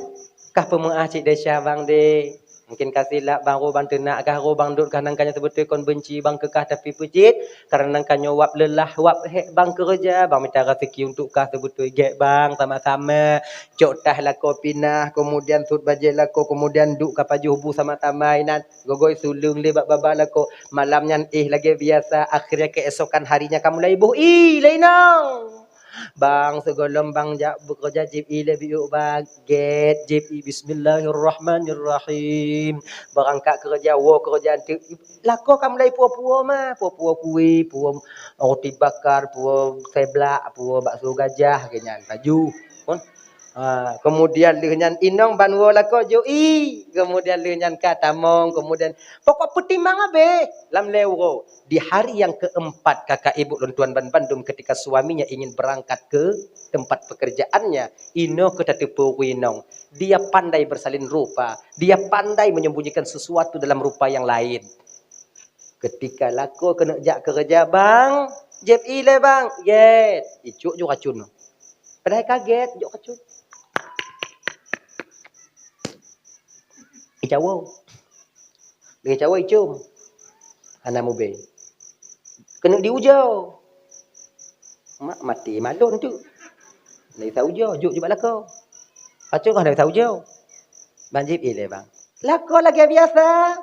Kah peumeu'ah cit desya bang dek. Mungkin ka silap bang, roh bang teunak kah, roh bang dot kah, nangka nyoe seubeutôi kon beunci bang keu kah, tapi peue cit, karena nangka nyoe wab leulah, wab hék bang keureuja, bang mita raseuki untuk kah seubeutôi gèt bang sama-sama. Cok tah lakoe pinah, kemudian sut bajèe lakoe, kemudian duek ka pajoh bu sama-sama inan. Gogoi suleueng lé bak babah lakoe. Malam nyan éh lagèe biasa, akhirnya keesokan harinya ka mulai boh ie lé inong. Bang, sigohlom bang jak beukeureuja jieb ie lé biôk bang. Gèt jieb ie, bismillahirrahmanirrahim. Beurangkat keureuja, woe keureuja teuk. Lakoe ka mulai puwoe-puwoe mah, puwoe-puwoe kueh, puwoe roti bakar, puwoe seblak, puwoe bakso gajah, lagèe nyan. Laju. Pun. Ha, kemudian lheueh nyan inong ban woe lakoe jok ie. Kemudian lheueh nyan ka tamong, kemudian pokok peutimang habéh lam lhèe uroe. Di hari yang keempat, kakak ibu lôn tuan ban bandum, ketika suaminya ingin berangkat ke tempat pekerjaannya, inoe keu tateupeue ureueng inong. Dia pandai bersalin rupa, dia pandai menyembunyikan sesuatu dalam rupa yang lain. Ketika lakoe keuneuk jak keureuja, "Bang, jieb ie lé bang." "Gèt." Icok jok racun. Padahai ka gèt, jok racun. Icawoe. Lagèe cawoe icom. Hana mubé. Keuneuk diujoe. Mak maté malon tu. Hana bisa ujoe, jok, jok bak lakoe. Pacoh hana bisa ujoe. Bang jieb ie lé bang. Lakoe lagèe biasa.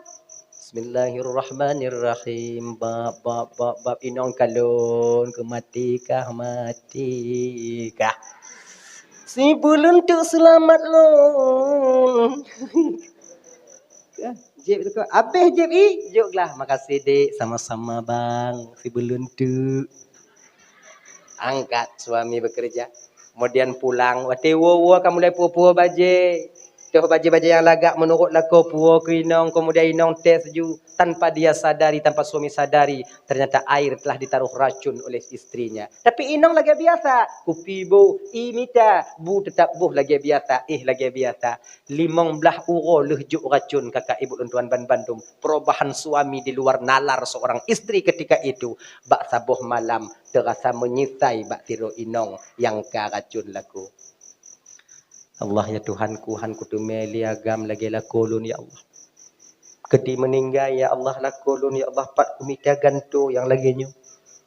Bismillahirrahmanirrahim. Bab, bab, bab, bab, inong kalon keu maté kah, maté kah. Sibuleuen teuk seulamat lôn. Jieb lakoe, habéh jieb ie, jok glah. Makasih dek, sama-sama bang. Sibuleuen teuk. Angkat suami bekerja. Kemudian pulang, watèe woe-woe ka mulai puwoe-puwoe bajèe. Toh bajèe-bajèe nyang lagak meunurot lakoe puwoe keu inong, kemudian inong teh seju. Tanpa dia sadari, tanpa suami sadari, ternyata air telah ditaruh racun oleh istrinya. Tapi inong lagèe biasa, kupi boh, ie mita, bu teutap boh lagèe biasa, éh lagèe biasa. Limong blaih uroe lheueh jok racun, kakak ibu lôn tuan ban bandum. Perubahan suami di luar nalar seorang istri ketika itu. Bak saboh malam, teurasa menyisai bak sidroe inong nyang ka racun lakoe. Allah ya Tuhanku, han kuteumé lé agam lagèe lakoe lôn ya Allah. Keudi meuninggai, ya Allah, lakoe lôn, ya Allah, pat kumita gantoe nyang lagée nyoe.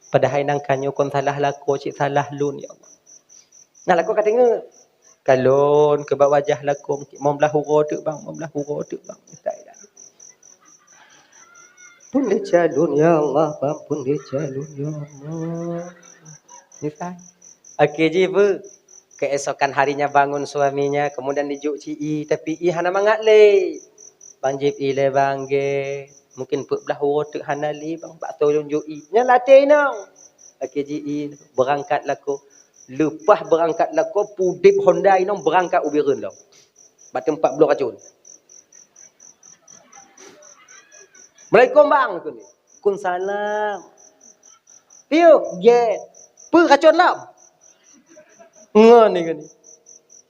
Padahai nangka nyoe kon salah lakoe, cit salah lôn, ya Allah. Nah, lakoe ka deungoe. Kalon keu bak wajah lakoe, meumblah uroe teuk bang, meumblah uroe teuk bang. Pun desya lôn, ya Allah, bang, pun desya lôn, ya Allah. Misai. Akhé jih beu, keesokan harinya bangun suaminya, kemudian dijok ci i, tapi i hana mangat lé. Bang jieb i lé bang gé, mungkin peuet blaih uroe teuk hana lé bang, bak soe lôn jok i. Nyan latée inong. Akhé jih i beurangkat lakoe. Leupah beurangkat lakoe, pudeb honda inong beurangkat u Bireuen lom. Bak teumpat bloe racun. Assalamualaikum bang, kheun. Waalaikumsalam. Piôh, gét. Peue racun lom? Ngon ni, ngon ni.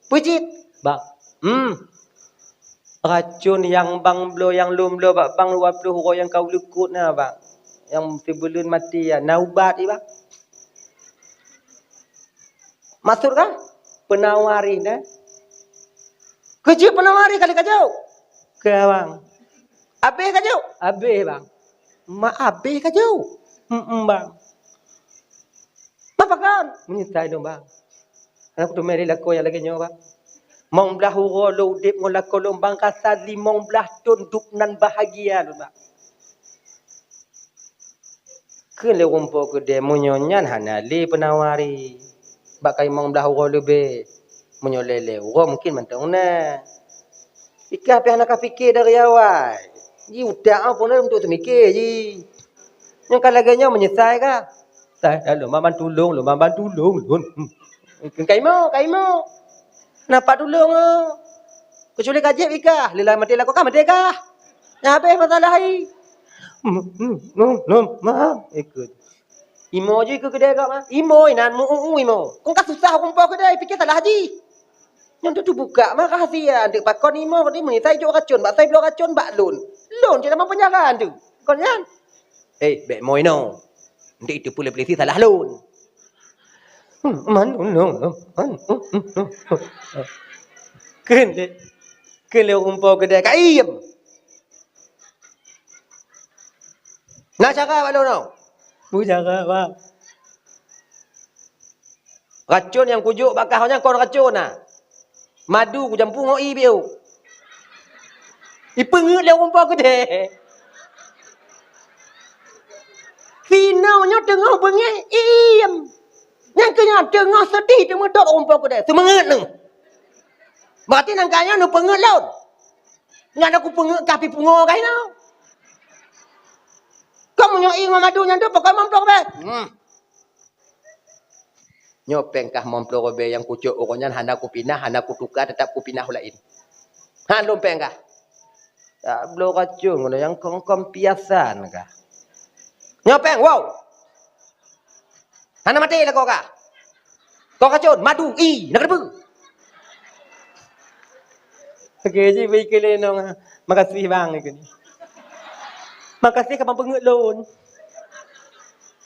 Peue cit? Bang. Hmm. Racun nyang bang bloe, nyang lôn bloe bak bang dua ploh uroe nyang ka u likot na, bang. Nyang sibuleuen maté, ya. Na ubat i, bang? Maksud kah? Peunawari na. Keuji peunawari kali ka jok. Keu bang. Abéh ka jok? Abéh, bang. Ma abéh ka jok? Hmm, bang. Ma pakon? Meunyeusai lôn, bang. Hana kuteumé lé lakoe nyang lagée nyoe, bang. Meumblah uroe lôn udeb ngon lakoe lôn, bang, rasa limong blaih thon dub nan bahagia lôn, bang. Kheun lé ureuëng po keudée, meunyoe nyan hana lé peunawari. Bak ka limong blaih uroe leubeh. Meunyoe lhée-lhée uroe mungkin mantong na. Ikah pih hana ka pike dari awai. Ji utak pun untuk teumiké ji. Nyang ka lagée nyoe meunyeusai kah? Sai, dah lôn ban tulông, lôn ban tulông lôn. Hmm. Kaimo, kaimo. Napa tulông, oh? Kecuali ka jieb ikah, lila maté lakoe kah, maté kah? Nyang habéh masalah hai. Hmm, hmm, hmm, hmm, hmm, ikut. Imo ju ikut keudée kak mah. Imo inan meu-uu imo. Kong ka susah kumpul keudée, pikir salah ji. Nyang tu buka mah rahasia, deuk pakon imo, ni meunita ijok racun, bak sai bloe racun, bak lôn. Lôn cit lam penjara tu. Kon nyan. Eh, bék moi no. Ndik itu pula polisi salah lôn. Hmm, man, no, no, man, hmm, hmm, hmm. Kheun lé, kheun lé umpau keudai ka iem. Na cara bak lôn no. Bu cara, bang. Racun nyang kujok bak kah nyan kon racun na. Madu kujampu ngon ie biôh. Ipeungeut lé ureuëng po keudeh. Sinoe nyoe teungoh beungéh iem. Nyang keu nyan teungoh seudeh teumeudot ureuëng po keudeh. Seumeungeut neuh. Berarti nangka nyoe neupeungeut lôn. Nyan aku peungeut kah pi pungo kah inoe. Kau meunyoe ie ngon madu nyan tu pokok mamplok beh. Hmm. Nyoe péng kah meumploe ribée nyang kucok uroe nyan hana kupinah, hana kutuka, teutap kupinah u laén. Han lôn péng kah. Tak bloe racun ngon nyang kong-kong piasan kah. Nyoe péng, wow! Hana maté lakoe kah. Kong racun, madu, ie, na keudeuh. Oke, ji bagi keu lé nong. Makasih bang, ikeu ni. Makasih ka bang peungeut lôn.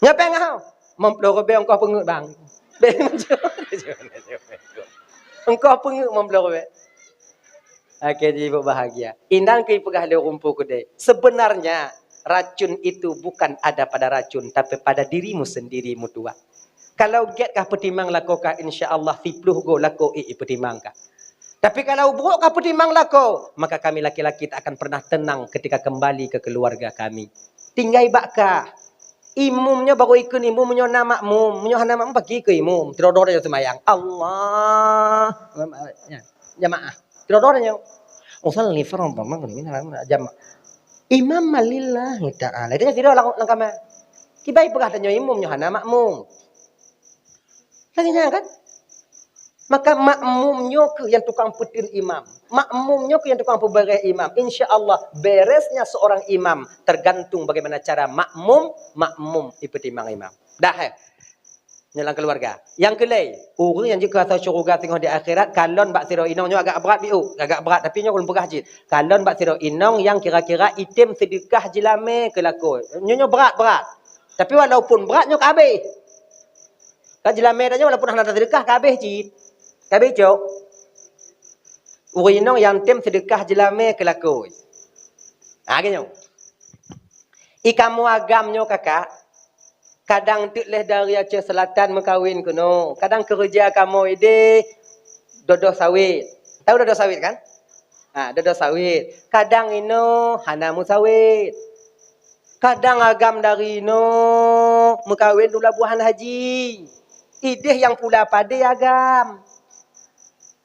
Nyoe péng ngah. Meumploe ribée ongkoh peungeut bang. Ongkoh peungeut meumploe ribée. Oke, ji ibu bahagia. Inan keu peugah lé ureuëng po keudeh. Sebenarnya racun itu bukan ada pada racun, tapi pada dirimu sendiri meutuah. Kalau gét kah peutimang lakoe kah, insya Allah siplôh go lakoe ék ipeutimang kah. Tapi kalau buruk kah peutimang lakoe, maka kami laki-laki tak akan pernah tenang ketika kembali ke keluarga kami. Tinggai bak kah. Imum nyoe baru ikheun imum, meunyoe na makmum, meunyoe hana makmum pagi keu imum. Tirodo nyoe seumayang. Allah. Jamaah. Tirodo nyoe. Usalli fardhu maghrib jamaah. Imam malillahi ta'ala. Itu sidroe lam, lam kamar. Kibai peugah tanyoe imum nyoe hana makmum. Lagée nyan kan? Maka makmum nyoe keuh nyang tukang peuteun imam. Makmum nyoe keuh nyang tukang peuberes imam. Insya Allah, beresnya seorang imam tergantung bagaimana cara makmum, makmum ipeutimang imam. Dah, eh? Nyoe lam keluarga. Nyang keulhèe, ureuëng nyang jeuet keu asoe syeuruga singoh di akhirat, kalon bak sidroe inong nyoe agak brat biôh, agak brat, tapi nyoe ulôn peugah cit. Kalon bak sidroe inong nyang kira-kira item seudeukah jeulamé keu lakoe. Nyoe, nyoe brat-brat. Tapi walaupun brat, nyoe ka habéh. Ka jeulamé tanyoe walaupun hana taseudeukah, ka habéh cit. Ka habéh cok. Ureuëng inong nyang tem seudeukah jeulamé keu lakoe. Ha, geutanyoe. I kamoe agam nyoe kakak, kadang teuk lheueh dari Aceh Selatan meukawen keunoe, kadang keureuja kamoe ideh dodoh sawét. Tahu dodoh sawét kan? Ha, dodoh sawét. Kadang inoe hana meusawét. Kadang agam dari inoe meukawen u Labuhan Haji. Ideh nyang pula padé agam.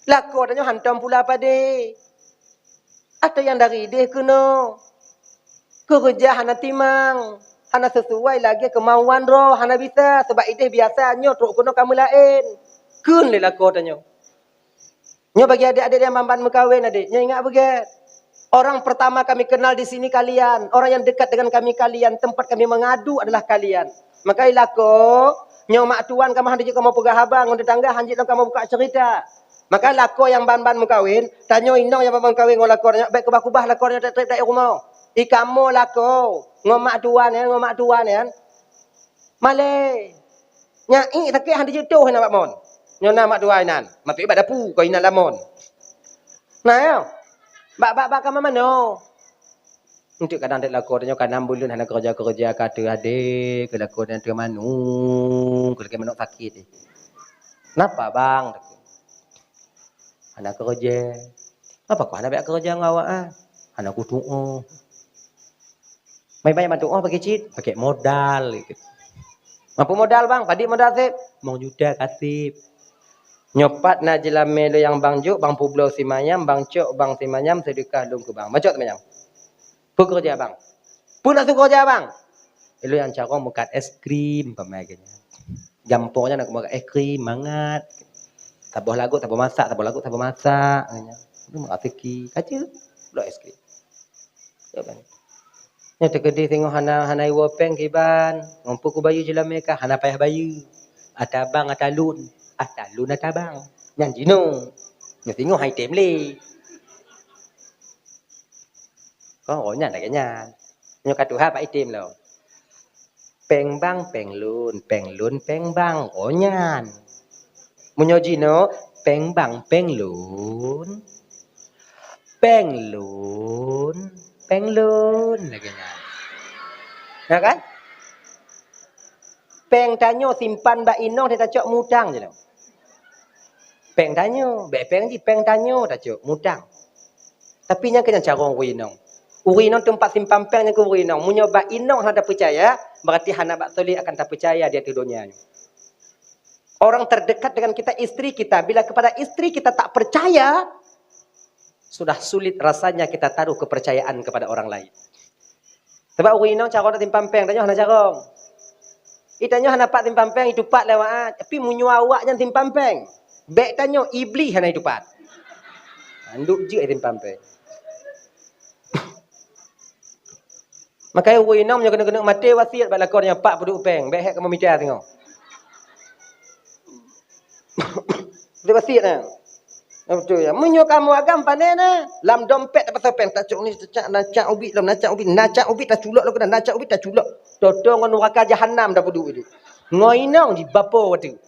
Lakoe tanyoe hantom pula padé. Atau nyang dari ideh keunoe. Keureuja hana timang, hana sesuai lagée keumauan droe, hana bisa, sabab ideh biasa nyoe trok keunoe ka meulaén. Kheun lé lakoe tanyoe. Nyoe bagi adik-adik nyang ban-ban meukawen, adik, nyoe ingat beugét. Orang pertama kami kenal di sini kalian, orang yang dekat dengan kami kalian, tempat kami mengadu adalah kalian. Maka i lakoe, nyoe mak tuan kamoe hana jeuet kamoe peugah haba, ngon tetangga hana jeuet lom kamoe buka cerita. Maka lakoe nyang ban-ban meukawen, tanyoe inong nyang ban-ban meukawen ngon lakoe nyoe, bék keubah-keubah lakoe nyoe treb-treb daerah rumoh. I kamoe lakoe, ngon mak tuan nyan, ngon mak tuan nyan. Malée. Nyan ié sakét hana jeuet toh inan bak mon. Nyoe na mak tuan inan. Maté bak dapu, kon inan lam mon. Na, ya? Bak, bak, bak kama manoe. Enteuk kadang dek lakoe tanyoe ka nam buleuen hana keureuja-keureuja ka teu adé, keu lakoe nyan teu manung, keu lagée manok sakét. Napa, Bang? Hana keureuja. Apa kau hana banyak keureuja ngon awak, ah? Hana kutuoh. Mai banyak bantuan pakai cit, pakai modal gitu. Mampu modal, Bang? Padit modal sip? Limong juta kasip. Nyoe pat na jeulamé lôn nyang bang jok, bang publoe simanyam, bang cok, bang simanyam, seudeukah lôn keu bang. Bang cok simanyam. Peue keureuja bang? Peue na su keureuja bang? Ilôn nyang carông meukat es krim, pamai geuh nyan. Gampông nyan na meukat es krim, mangat. Saboh lagot, saboh masak, saboh lagot, saboh masak, geuh nyan. Itu meukat es krim. Kaca, bloe es krim. Nyoe teukeudi singoh hana, hana iwoe péng kiban, ngon peue kubayeue jeulamé kah, hana payah bayeue. Ata bang, ata lôn, ata lôn, ata bang. Nyan jinoe. Nyoe singoh hai tem lé. Kon, oh, nyan lagée nyan. Nyoe ka tuha bak item lom. Péng bang, péng lôn, péng lôn, péng bang. Oh, nyan. Meunyoe jinoe, péng bang, péng lôn. Péng lôn, péng lôn. Lagée nyan. Ya kan? Péng tanyoe simpan bak inong, tacok mutang je lom. Péng tanyoe, bék péng jih, péng tanyoe tacok mutang. Tapi nyang keu nyan carông ureueng inong. Ureueng inong teumpat simpan péng nyang keu ureueng inong. Meunyoe bak inong hana tapeucaya, berarti hana bak soleh akan tapeucaya di ateueh donya nyoe. Orang terdekat dengan kita, istri kita. Bila kepada istri kita tak percaya, sudah sulit rasanya kita taruh kepercayaan kepada orang lain. Sabab ureueng inong carông tasimpan péng, tanyoe hana carông. I tanyoe hana pat simpan péng, itupat lé awak, tapi meunyoe awak nyan simpan péng, bék tanyoe, Iblih hana itupat. Mandum jeuet simpan péng. Makanya ureueng inong meunyoe keuneuk-keuneuk maté wasiet bak lakoe nyan, "Pak, peuduek péng, bék hék kamoe mita singoh." Di wasiet na. Nah, beutôi ya. Meunyoe kamoe agam pane na, lam dompet tapasoe péng, tacok ni, tacak, nacak ubit lom, nacak ubit, nacak ubit taculok lom keunan, nacak ubit taculok. Toto ngon nuraka jahanam tapeuduek itu. Ngon inong jibapo watèe.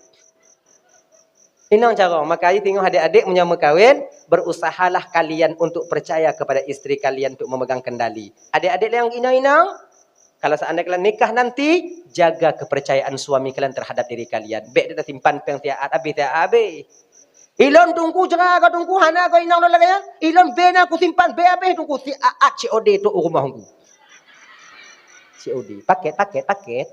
Inong carông, maka singoh adik-adik meunyoe meukawen, berusahalah kalian untuk percaya kepada istri kalian untuk memegang kendali. Adik-adik nyang inong-inong, kalau seandainya kalian nikah nanti, jaga kepercayaan suami kalian terhadap diri kalian. Bék tasimpan péng siat habéh, siat habéh. Ilôn teungku, cara keu teungku, hana keu inong lôn lagèe nyan. Ilôn bé na kusimpan, bé habéh teungku, siat C O D trok u rumoh teungku. C O D, paket, paket, paket.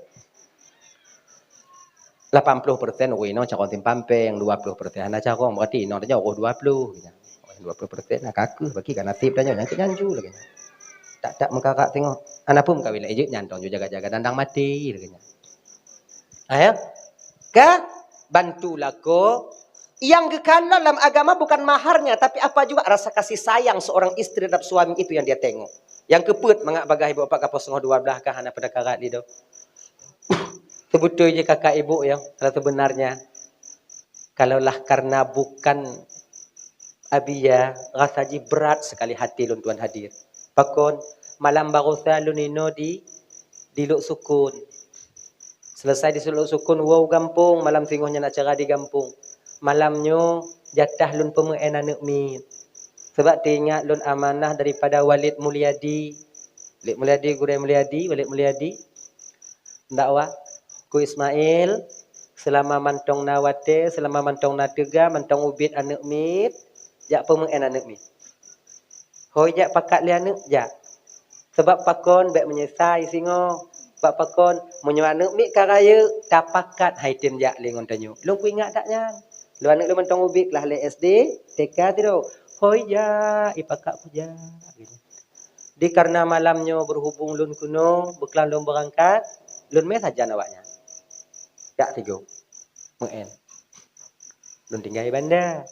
Lapan ploh persen ureueng inong carông simpan péng, dua ploh persen hana carông, berarti inong tanyoe roh dua ploh. Dua ploh persen na ka keuh, bagi ka naseb tanyoe, nyang keu nyan ju lagèe nyan. Tak-tak meukarat singoh, hana peue meukawen lé jeuet nyan, tong ju jaga-jaga dandang maté lagèe nyan. Ayah, ka bantu lakoe. Yang geukalon lam agama bukan maharnya, tapi apa juga rasa kasih sayang seorang istri terhadap suami itu yang dia tengok. Yang keupeuet, mangat bagaih ibu bapak ka poh singoh dua blah ka hana peue takarat lé doh. Seubeutôi jih kakak ibu ya, kalau sebenarnya, kalaulah karena bukan Abi ya, rasa jih brat sekali hati lôn tuan hadir. Pakon, malam barosa lôn inoe di, di Lhoksukon. Selesai di Lhoksukon, woe u gampông, malam singoh nyan acara di gampông. Malam nyoe jatah lôn peumeu'en aneuk miet. Sabab teuingat lôn amanah daripada Walid Mulyadi. Lek Mulyadi, Gurèe Mulyadi, Lek Mulyadi. Dakwah, ku Ismail, seulama mantong na watèe, seulama mantong na teuga, mantong ubit aneuk miet, jak peumeu'en aneuk miet. Hôi jak pakat lé aneuk, jak. Sabab pakon bèk meunyeusai singoh. Sabab pakon, meunyoe aneuk miet ka rayeuk, tapakat han item jak lé ngon tanyoe. Lôn kuingat that nyan. Lôn aneuk lôn mantong ubit, klah lé S D, T K sidroe. Hôi jak, ipakat ku jak. Di karena malam nyoe berhubung lôn keunoe, beuklam lôn beurangkat, lôn mè sajan awaknyan. Jak sigoe. Meu'en. Lôn tinggai banda.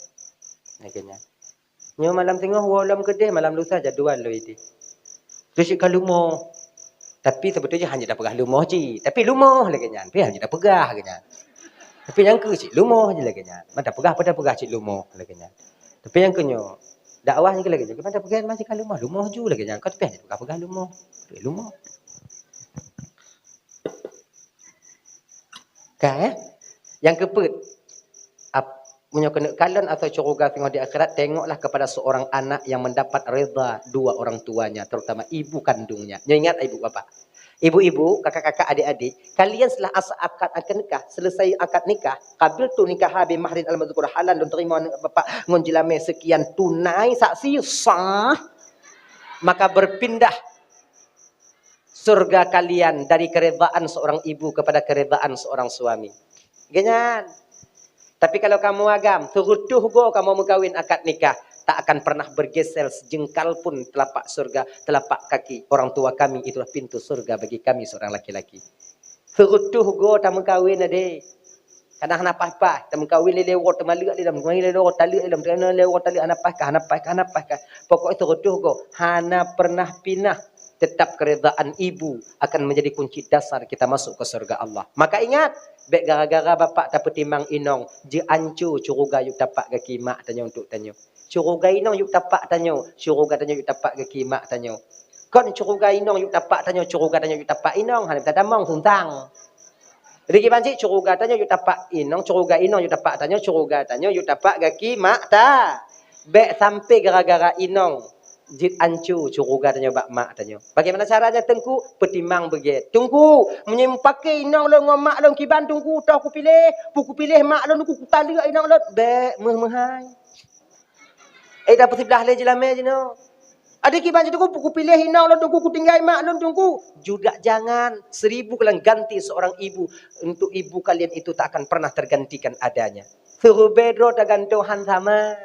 Lagèe nyan. Nyoe malam singoh woe lom keudeh, malam lusa jadwal lôn ideh. Lôn cit ka leumoh. Tapi seubeutôi jih hana tapeugah leumoh cit. Tapi leumoh lagèe nyan. Tapi hana tapeugah lagèe nyan. Tapi nyang keu cit leumoh jih lagèe nyan. Man tapeugah apa tapeugah cit leumoh lagèe nyan. Tapi nyang keu nyoe, dakwah nyang keu lagèe nyan. Man tapeugah masih ka leumoh, leumoh ju lagèe nyan. Ka tapi hana tapeugah-peugah leumoh. Leumoh. Ka, eh? Nyang keupeuet, ap-, meunyoe keuneuk kalon atau syuruga singoh di akhirat, tengoklah kepada seorang anak yang mendapat rida dua orang tuanya, terutama ibu kandungnya. Nyoe ingat, ibu bapak. Ibu-ibu, kakak-kakak, adik-adik, kalian setelah asa akad akad nikah, selesai akad nikah, qabiltu nikaha bi mahrin al-madzkur, halan lôn terima aneuk bapak ngon jeulamé sekian tunai saksi sah, maka berpindah surga kalian dari keridaan seorang ibu kepada keridaan seorang suami. Geuh nyan. Tapi kalau kamoe agam, seureutôh goe kamoe meukawen akad nikah, tak akan pernah bergeser sejengkal pun telapak surga, telapak kaki orang tua kami, itulah pintu surga bagi kami seorang laki-laki. Seureutôh goe tameukawen ade. Kadang hana paih-paih, tameukawen lé lewat, teumaleuek lé lom, teumaleuek lé lewat, taleuek lé lom, teumaleuek lewat, taleuek, hana paih kah, hana paih kah, hana paih kah. Pokok seureutôh goe, hana pernah pinah, tetap keridaan ibu akan menjadi kunci dasar kita masuk ke surga Allah. Maka ingat, bèk gara-gara bapak tapeutimang inong, jeuet anco syuruga yôh tapak gaki mak tanyoe untuk tanyoe. Syuruga inong yôh tapak tanyoe, syuruga tanyoe yôh tapak gaki mak tanyoe. Kon syuruga inong yôh tapak tanyoe, syuruga tanyoe yôh tapak inong, hana tatamong suntang. Jadi kiban cit syuruga tanyoe yôh tapak inong, syuruga inong yôh tapak tanyoe, syuruga tanyoe yôh tapak gaki mak ta. Bèk sampai gara-gara inong jeuet anco syuruga tanyoe bak mak tanyoe. Bagaimana caranya, Teungku? Peutimang beugèt. Teungku, meunyoe meupaké inong lôn ngon mak lôn kiban, Teungku, toh kupiléh, peu kupiléh mak lôn, Teungku, kutaleuek inong lôn, bèk meuh-meuhai. Eh, dah peusibelah lé jeulamé jinoe. Adak kiban cit, Teungku, kupiléh inong lôn, Teungku, kutinggai mak lôn, Teungku. Juga jangan. Seribu kali ganti seorang ibu. Untuk ibu kalian itu tak akan pernah tergantikan adanya. Siribèe droe tagantoe han sama.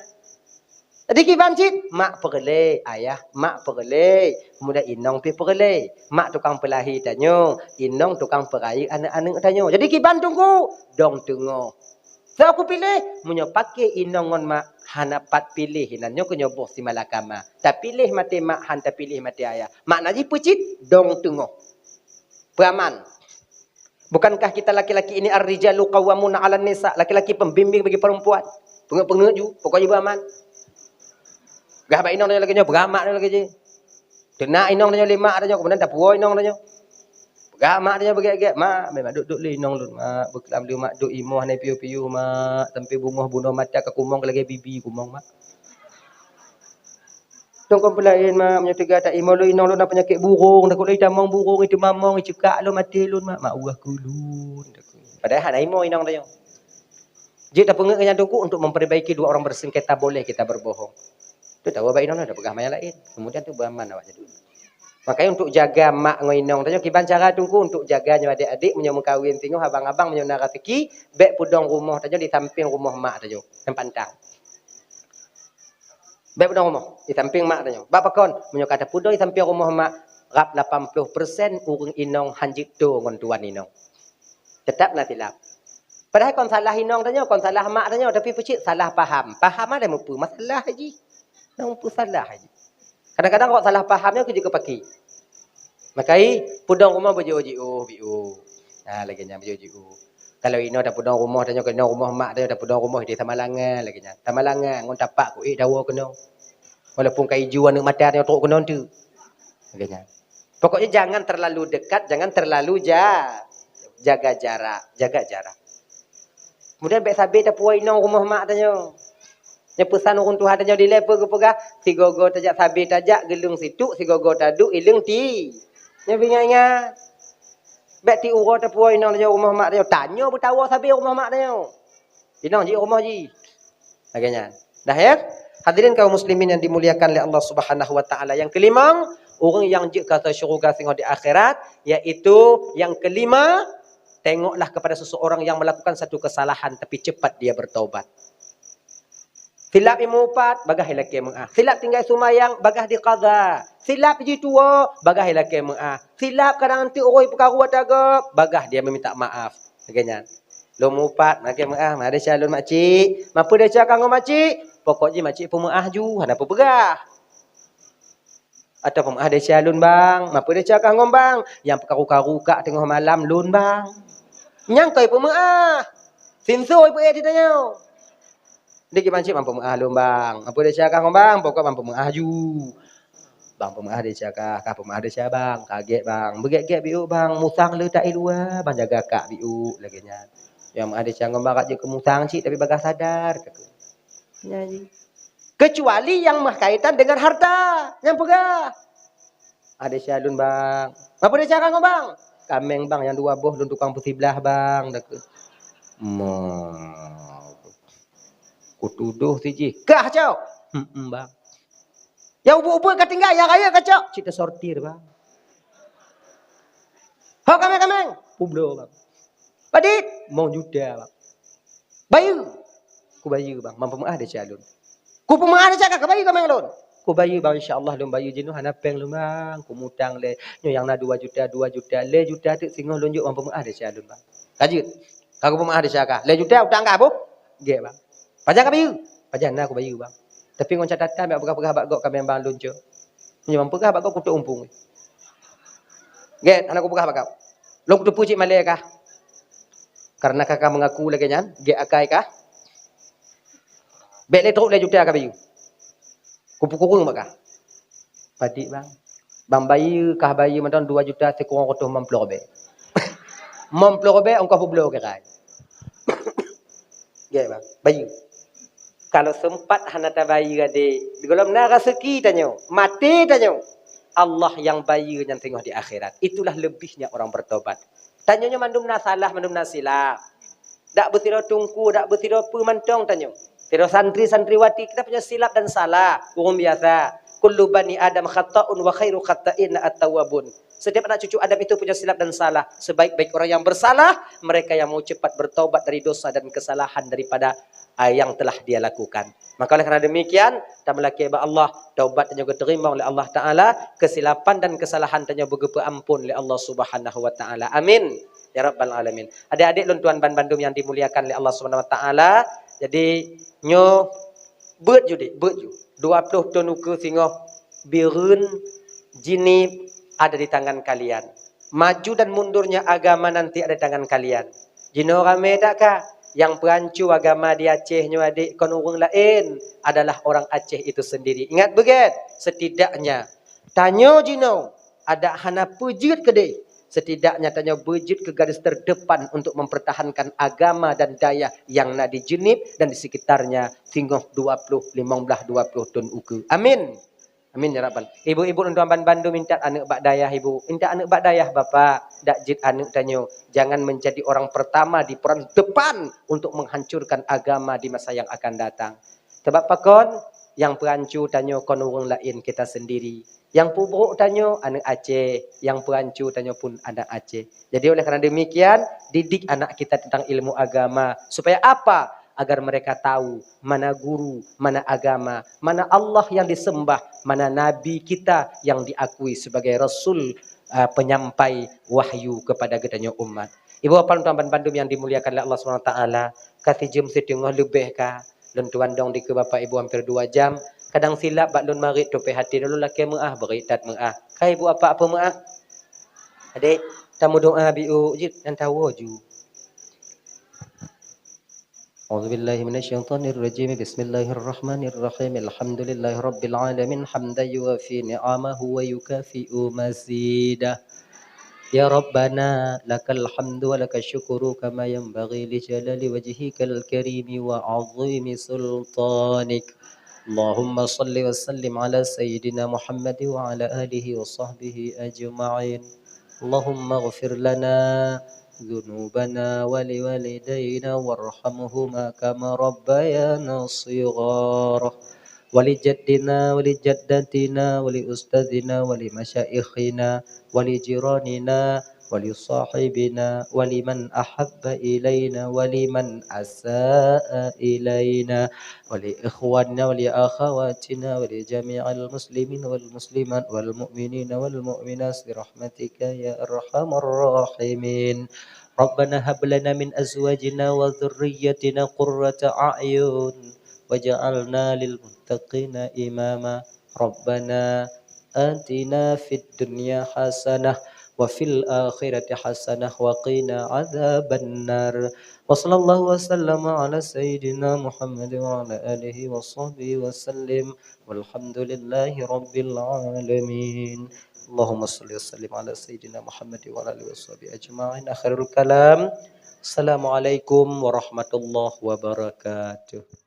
Adak kiban cit, mak peureulèe, ayah, mak peureulèe. Kemudian inong pih peureulèe. Mak tukang peulahé tanyoe, inong tukang peurayeuk aneuk-aneuk tanyoe. Jadi kiban, Teungku, dong teungoh. Soe kupiléh? Meunyoe paké inong ngon mak, hana pat piléh inan, nyoe keuh nyoe boh si malakama. Tapiléh maté mak, han tapiléh maté ayah. Makna jih peue cit? Dong teungoh. Peuaman. Bukankah kita laki-laki ini, ar-rijalu qawwamuna 'alan nisa, laki-laki pembimbing bagi perempuan? Peungeut-peungeut ju, pokok jih beuaman. Peugah bak inong lagèe nyoe, peugah mak lagèe jih. Teunak inong tanyoe lé mak tanyoe, keumudian tapuwoe inong tanyoe. Peugah mak tanyoe beugèt-gèt, "Mak, bèk mak duek-duek lé inong lôn, Mak. Beuklam lé mak duek imoh hana piôh-piôh, Mak. Sampoe beungoh bunoe mata ka kumong ka lagèe bibi kumong, Mak. Dong kon peulaén, Mak, meunyoe teuga taimoh lôn inong lôn na peunyakét burông, takot lé itamong burông, iteumamong, iceukak lôn maté lôn, Mak. Mak, ueh keu lôn." Padahai hana imoh inong tanyoe. Jeuet tapeungeut ngon nyan, Teungku, untuk memperbaiki dua orang bersengketa, boleh kita berbohong. Tu tawoe bak inong, tapeugah manyang laén. Kemudian tu beuaman awak jadi. Makanya untuk jaga mak ngon inong tanyoe, kiban cara, Teungku, untuk jaga nyoe adik-adik, meunyoe meukawen singoh, abang-abang, meunyoe na raseuki, bèk peudong rumoh tanyoe di sampéng rumoh mak tanyoe, nyang pantang. Bèk peudong rumoh di sampéng mak tanyoe. Bak pakon? Meunyoe ka tapeudong di sampéng rumoh mak, rab lapan ploh persen ureueng inong han jeuet toe ngon tuan inong. Tetap na silap. Padahai kon salah inong tanyoe, kon salah mak tanyoe, tapi peue cit salah paham. Paham ada mupeue masalah jih. Nyang mupeue salah jih. Kadang-kadang kok salah paham nyoe keu jeuet keu paki. Makai peudong rumoh beujiôh-jiôh, biôh. Ha, lagèe nyan beujiôh-jiôh. Kalau inoe tapeudong rumoh tanyoe, keu inoe rumoh mak tanyoe tapeudong rumoh di Samalanga lagèe nyan. Samalanga ngon tapak ku ék tawoe keunoe. Walaupun ka iju aneuk mata tanyoe trok keunoe tu. Lagèe nyan. Pokoknya jangan terlalu dekat, jangan terlalu ja-, jaga jarak, jaga jarak. Kemudian bèk sabe tapuwoe inong rumoh mak tanyoe. Nyoe peusan ureuëng tuha tanyoe dilée peue geupeugah, sigoe-goe tajak sabe tajak geuleueng situk, sigoe-goe taduek ileueng ti. Nyoe beu ingat-ingat. Bék ti uroe tapuwoe inong tanyoe rumoh mak tanyoe, tanyoe beutawoe sabe rumoh mak tanyoe. Inong jih rumoh jih. Lagée nyan. Dah ya? Hadirin kaum muslimin yang dimuliakan oleh Allah Subhanahu wa taala. Yang kelima, orang yang jeuet ka syurga singoh di akhirat, yaitu yang kelima, tengoklah kepada seseorang yang melakukan satu kesalahan tapi cepat dia bertaubat. Silap imeupat, bagah ilakée meuah. Silap tinggai sumayang, bagah diqadha. Silap jituwoe, bagah ilakée meuah. Silap kadang anteuk uroi peukaru ata gob, bagah dia meminta maaf. Lagée nyan. Lôn mupat, lagée meuah, ma desya lôn makcik. Mapeue desya kah ngon makcik? Pokok jih makcik peumeuah ju, hana peupeugah. Atau peumeuah desya lôn bang, mapeue desya kah ngon bang? Nyang peukaru-karu kak teungoh malam lôn bang. Nyang koi peumeuah. Sinso ipeuéh di tanyoe. Dikit mancit bang peumeuah lôn bang. Mapeue desya kah ngon bang? Pokok bang peumeuah ju. Bang peumeuah desya kah, kah peumeuah desya bang. Kagét bang. Beugét-gét biuk bang. Musang le tak i luwa, bang jaga kak biuk lagée nyan. Nyang meuah desya ngon bang rak jeuet keu musang cit tapi bagah sadar. Nyan jih. Kecuali yang berkaitan dengan harta, nyang peugah. Ada sya lôn bang. Apa dia cara ngon bang? Kameng bang yang dua boh lôn tukang peusiblah bang. Dah ke. Ma. Kutuduh siji. Kah cok. Hmm, bang. Ya ubuk-ubuk ka tinggai, ya raya ka cok. Cita sortir bang. Ho kameng-kameng. Publo bang. Padit, mong juta bang. Bayeue. Kubayeue bang, bang peumeu'ah desya lôn. Kupeumeu'ah desya ka, kubayeue kameng lôn. Kubayeue bang, insya Allah lôn bayeue jinoe hana péng lôn bang. Kumutang lé, nyoe nyang na dua juta, dua juta, lhèe juta teuk singoh lôn jok bang peumeu'ah desya lôn bang. Ka jeuet. Ka kupeumeu'ah desya ka. Lhèe juta utang ka boh? Gèt bang. Pajan ka bayeue? Pajan na kubayeue bang. Tapi ngon catatan bèk peugah-peugah bak gob kameng bang lôn cok. Meunyoe bang peugah bak gob kutok umpung. Gèt, hana kupeugah bak gob. Lôn kuteupeue cit malèe kah. Karena kah ka meungaku lagèe nyan, gèt akai kah. Bèk lé trok lhèe juta ka bayeue. Kupeukureueng bak kah. Padit bang. Bang bayeue kah bayeue mantong dua juta sikureueng reutôh limong ploh ribèe. Limong ploh ribèe ongkoh peubloe keukai. Gèt bang, bayeue. Kalau sempat hana tabayeue adé, di gohlom na raseuki tanyoe, maté tanyoe, Allah nyang bayeue nyan teungoh di akhirat. Itulah lebihnya orang bertobat. Tanyoe nyoe mandum na salah, mandum na silap. Dak beusidroe teungku, dak beusidroe peue mantong tanyoe. Sidroe santri-santriwati kita punya silap dan salah, ureueng biasa. Kullu bani Adam khata'un wa khairu khata'in at-tawwabun. Setiap anak cucu Adam itu punya silap dan salah. Sebaik-baik orang yang bersalah, mereka yang mau cepat bertaubat dari dosa dan kesalahan daripada, ah, yang telah dia lakukan. Maka oleh karena demikian, tameulakèe bak Allah, taubat tanyoe geuteurimong lé Allah Taala, kesilapan dan kesalahan tanyoe beugeupeuampon lé Allah Subhanahu wa Taala. Amin. Ya Rabbal Alamin. Adik-adik lôn tuan ban bandum yang dimuliakan lé Allah Subhanahu wa Taala. Jadi, nyoe beuet ju, Dik, beuet ju. Dua ploh thon ukeue singoh Bireuen, Jeunieb ada di tangan kalian. Maju dan mundurnya agama nanti ada di tangan kalian. Jinoe ramé that ka? Nyang peuhanco agama di Aceh nyoe adik kon ureueng laén, adalah orang Aceh itu sendiri. Ingat beugèt, setidaknya tanyoe jinoe adak hana peue jeuet keudéh. Setidaknya tanyoe beujeuet keu garis terdepan untuk mempertahankan agama dan dayah nyang na di Jeunieb dan di sekitarnya singoh dua ploh, limong blaih, dua ploh thon ukeue. Amin. Amin ya rabbal. Ibu-ibu lôn tuan ban bandum intat aneuk bak dayah ibu, intat aneuk bak dayah bapak, dak jeuet aneuk tanyoe jangan menjadi orang pertama di peran depan untuk menghancurkan agama di masa yang akan datang. Sabab pakon? Nyang peuhanco tanyoe kon ureueng laén, kita sendiri. Nyang peubrok tanyoe aneuk Aceh, nyang peuhanco tanyoe pun aneuk Aceh. Jadi oleh karena demikian, didik anak kita tentang ilmu agama. Supaya apa? Agar mereka tahu mana guru, mana agama, mana Allah yang disembah, mana nabi kita yang diakui sebagai rasul, ah, penyampai wahyu kepada geutanyoe umat. Ibu bapak lôn tuan ban bandum yang dimuliakan oleh Allah Subhanahu wa Taala, ka sijeuem siteungoh leubeh ka lôn tuan dong dikeue bapak ibu hampir dua jam. Kadang silap bak lôn marit tupéh até lôn lakèe meu'ah, beurit that meu'ah. Ka ibu bapak peumeu'ah? Adik, tameudoa biuk jeuet nyang tawoe ju. A'udzubillahi minasyaitonirrajim. Bismillahirrahmanirrahim. Alhamdulillahirabbil alamin. Hamdan yuwafi ni'amahu wa yukafi'u mazidah. يا ربنا لك الحمد ولك الشكر كما ينبغي لجلال وجهك الكريم وعظيم سلطانك. اللهم صل وسلم على سيدنا محمد وعلى آله وصحبه أجمعين. اللهم اغفر لنا ذنوبنا ولوالدينا وارحمهما كما ربيانا صغارا. ولجدنا ولجدتنا ولأستاذنا ولمشايخنا ولجيراننا ولصاحبنا ولمن أحب إلينا ولمن أساء إلينا ولإخواننا ولأخواتنا ولجميع المسلمين والمسلمات والمؤمنين والمؤمنات برحمتك يا أرحم الراحمين. ربنا هب لنا من أزواجنا وذريتنا قرة أعين واجعلنا للمتقين إماما. ربنا آتنا في الدنيا حسنة وفي الآخرة حسنة وقنا عذاب النار. وصلى الله وسلم على سيدنا محمد وعلى آله وصحبه وسلم. والحمد لله رب العالمين. اللهم صل وسلم على سيدنا محمد وعلى آله وصحبه أجمعين. آخر الكلام. السلام عليكم ورحمة الله وبركاته.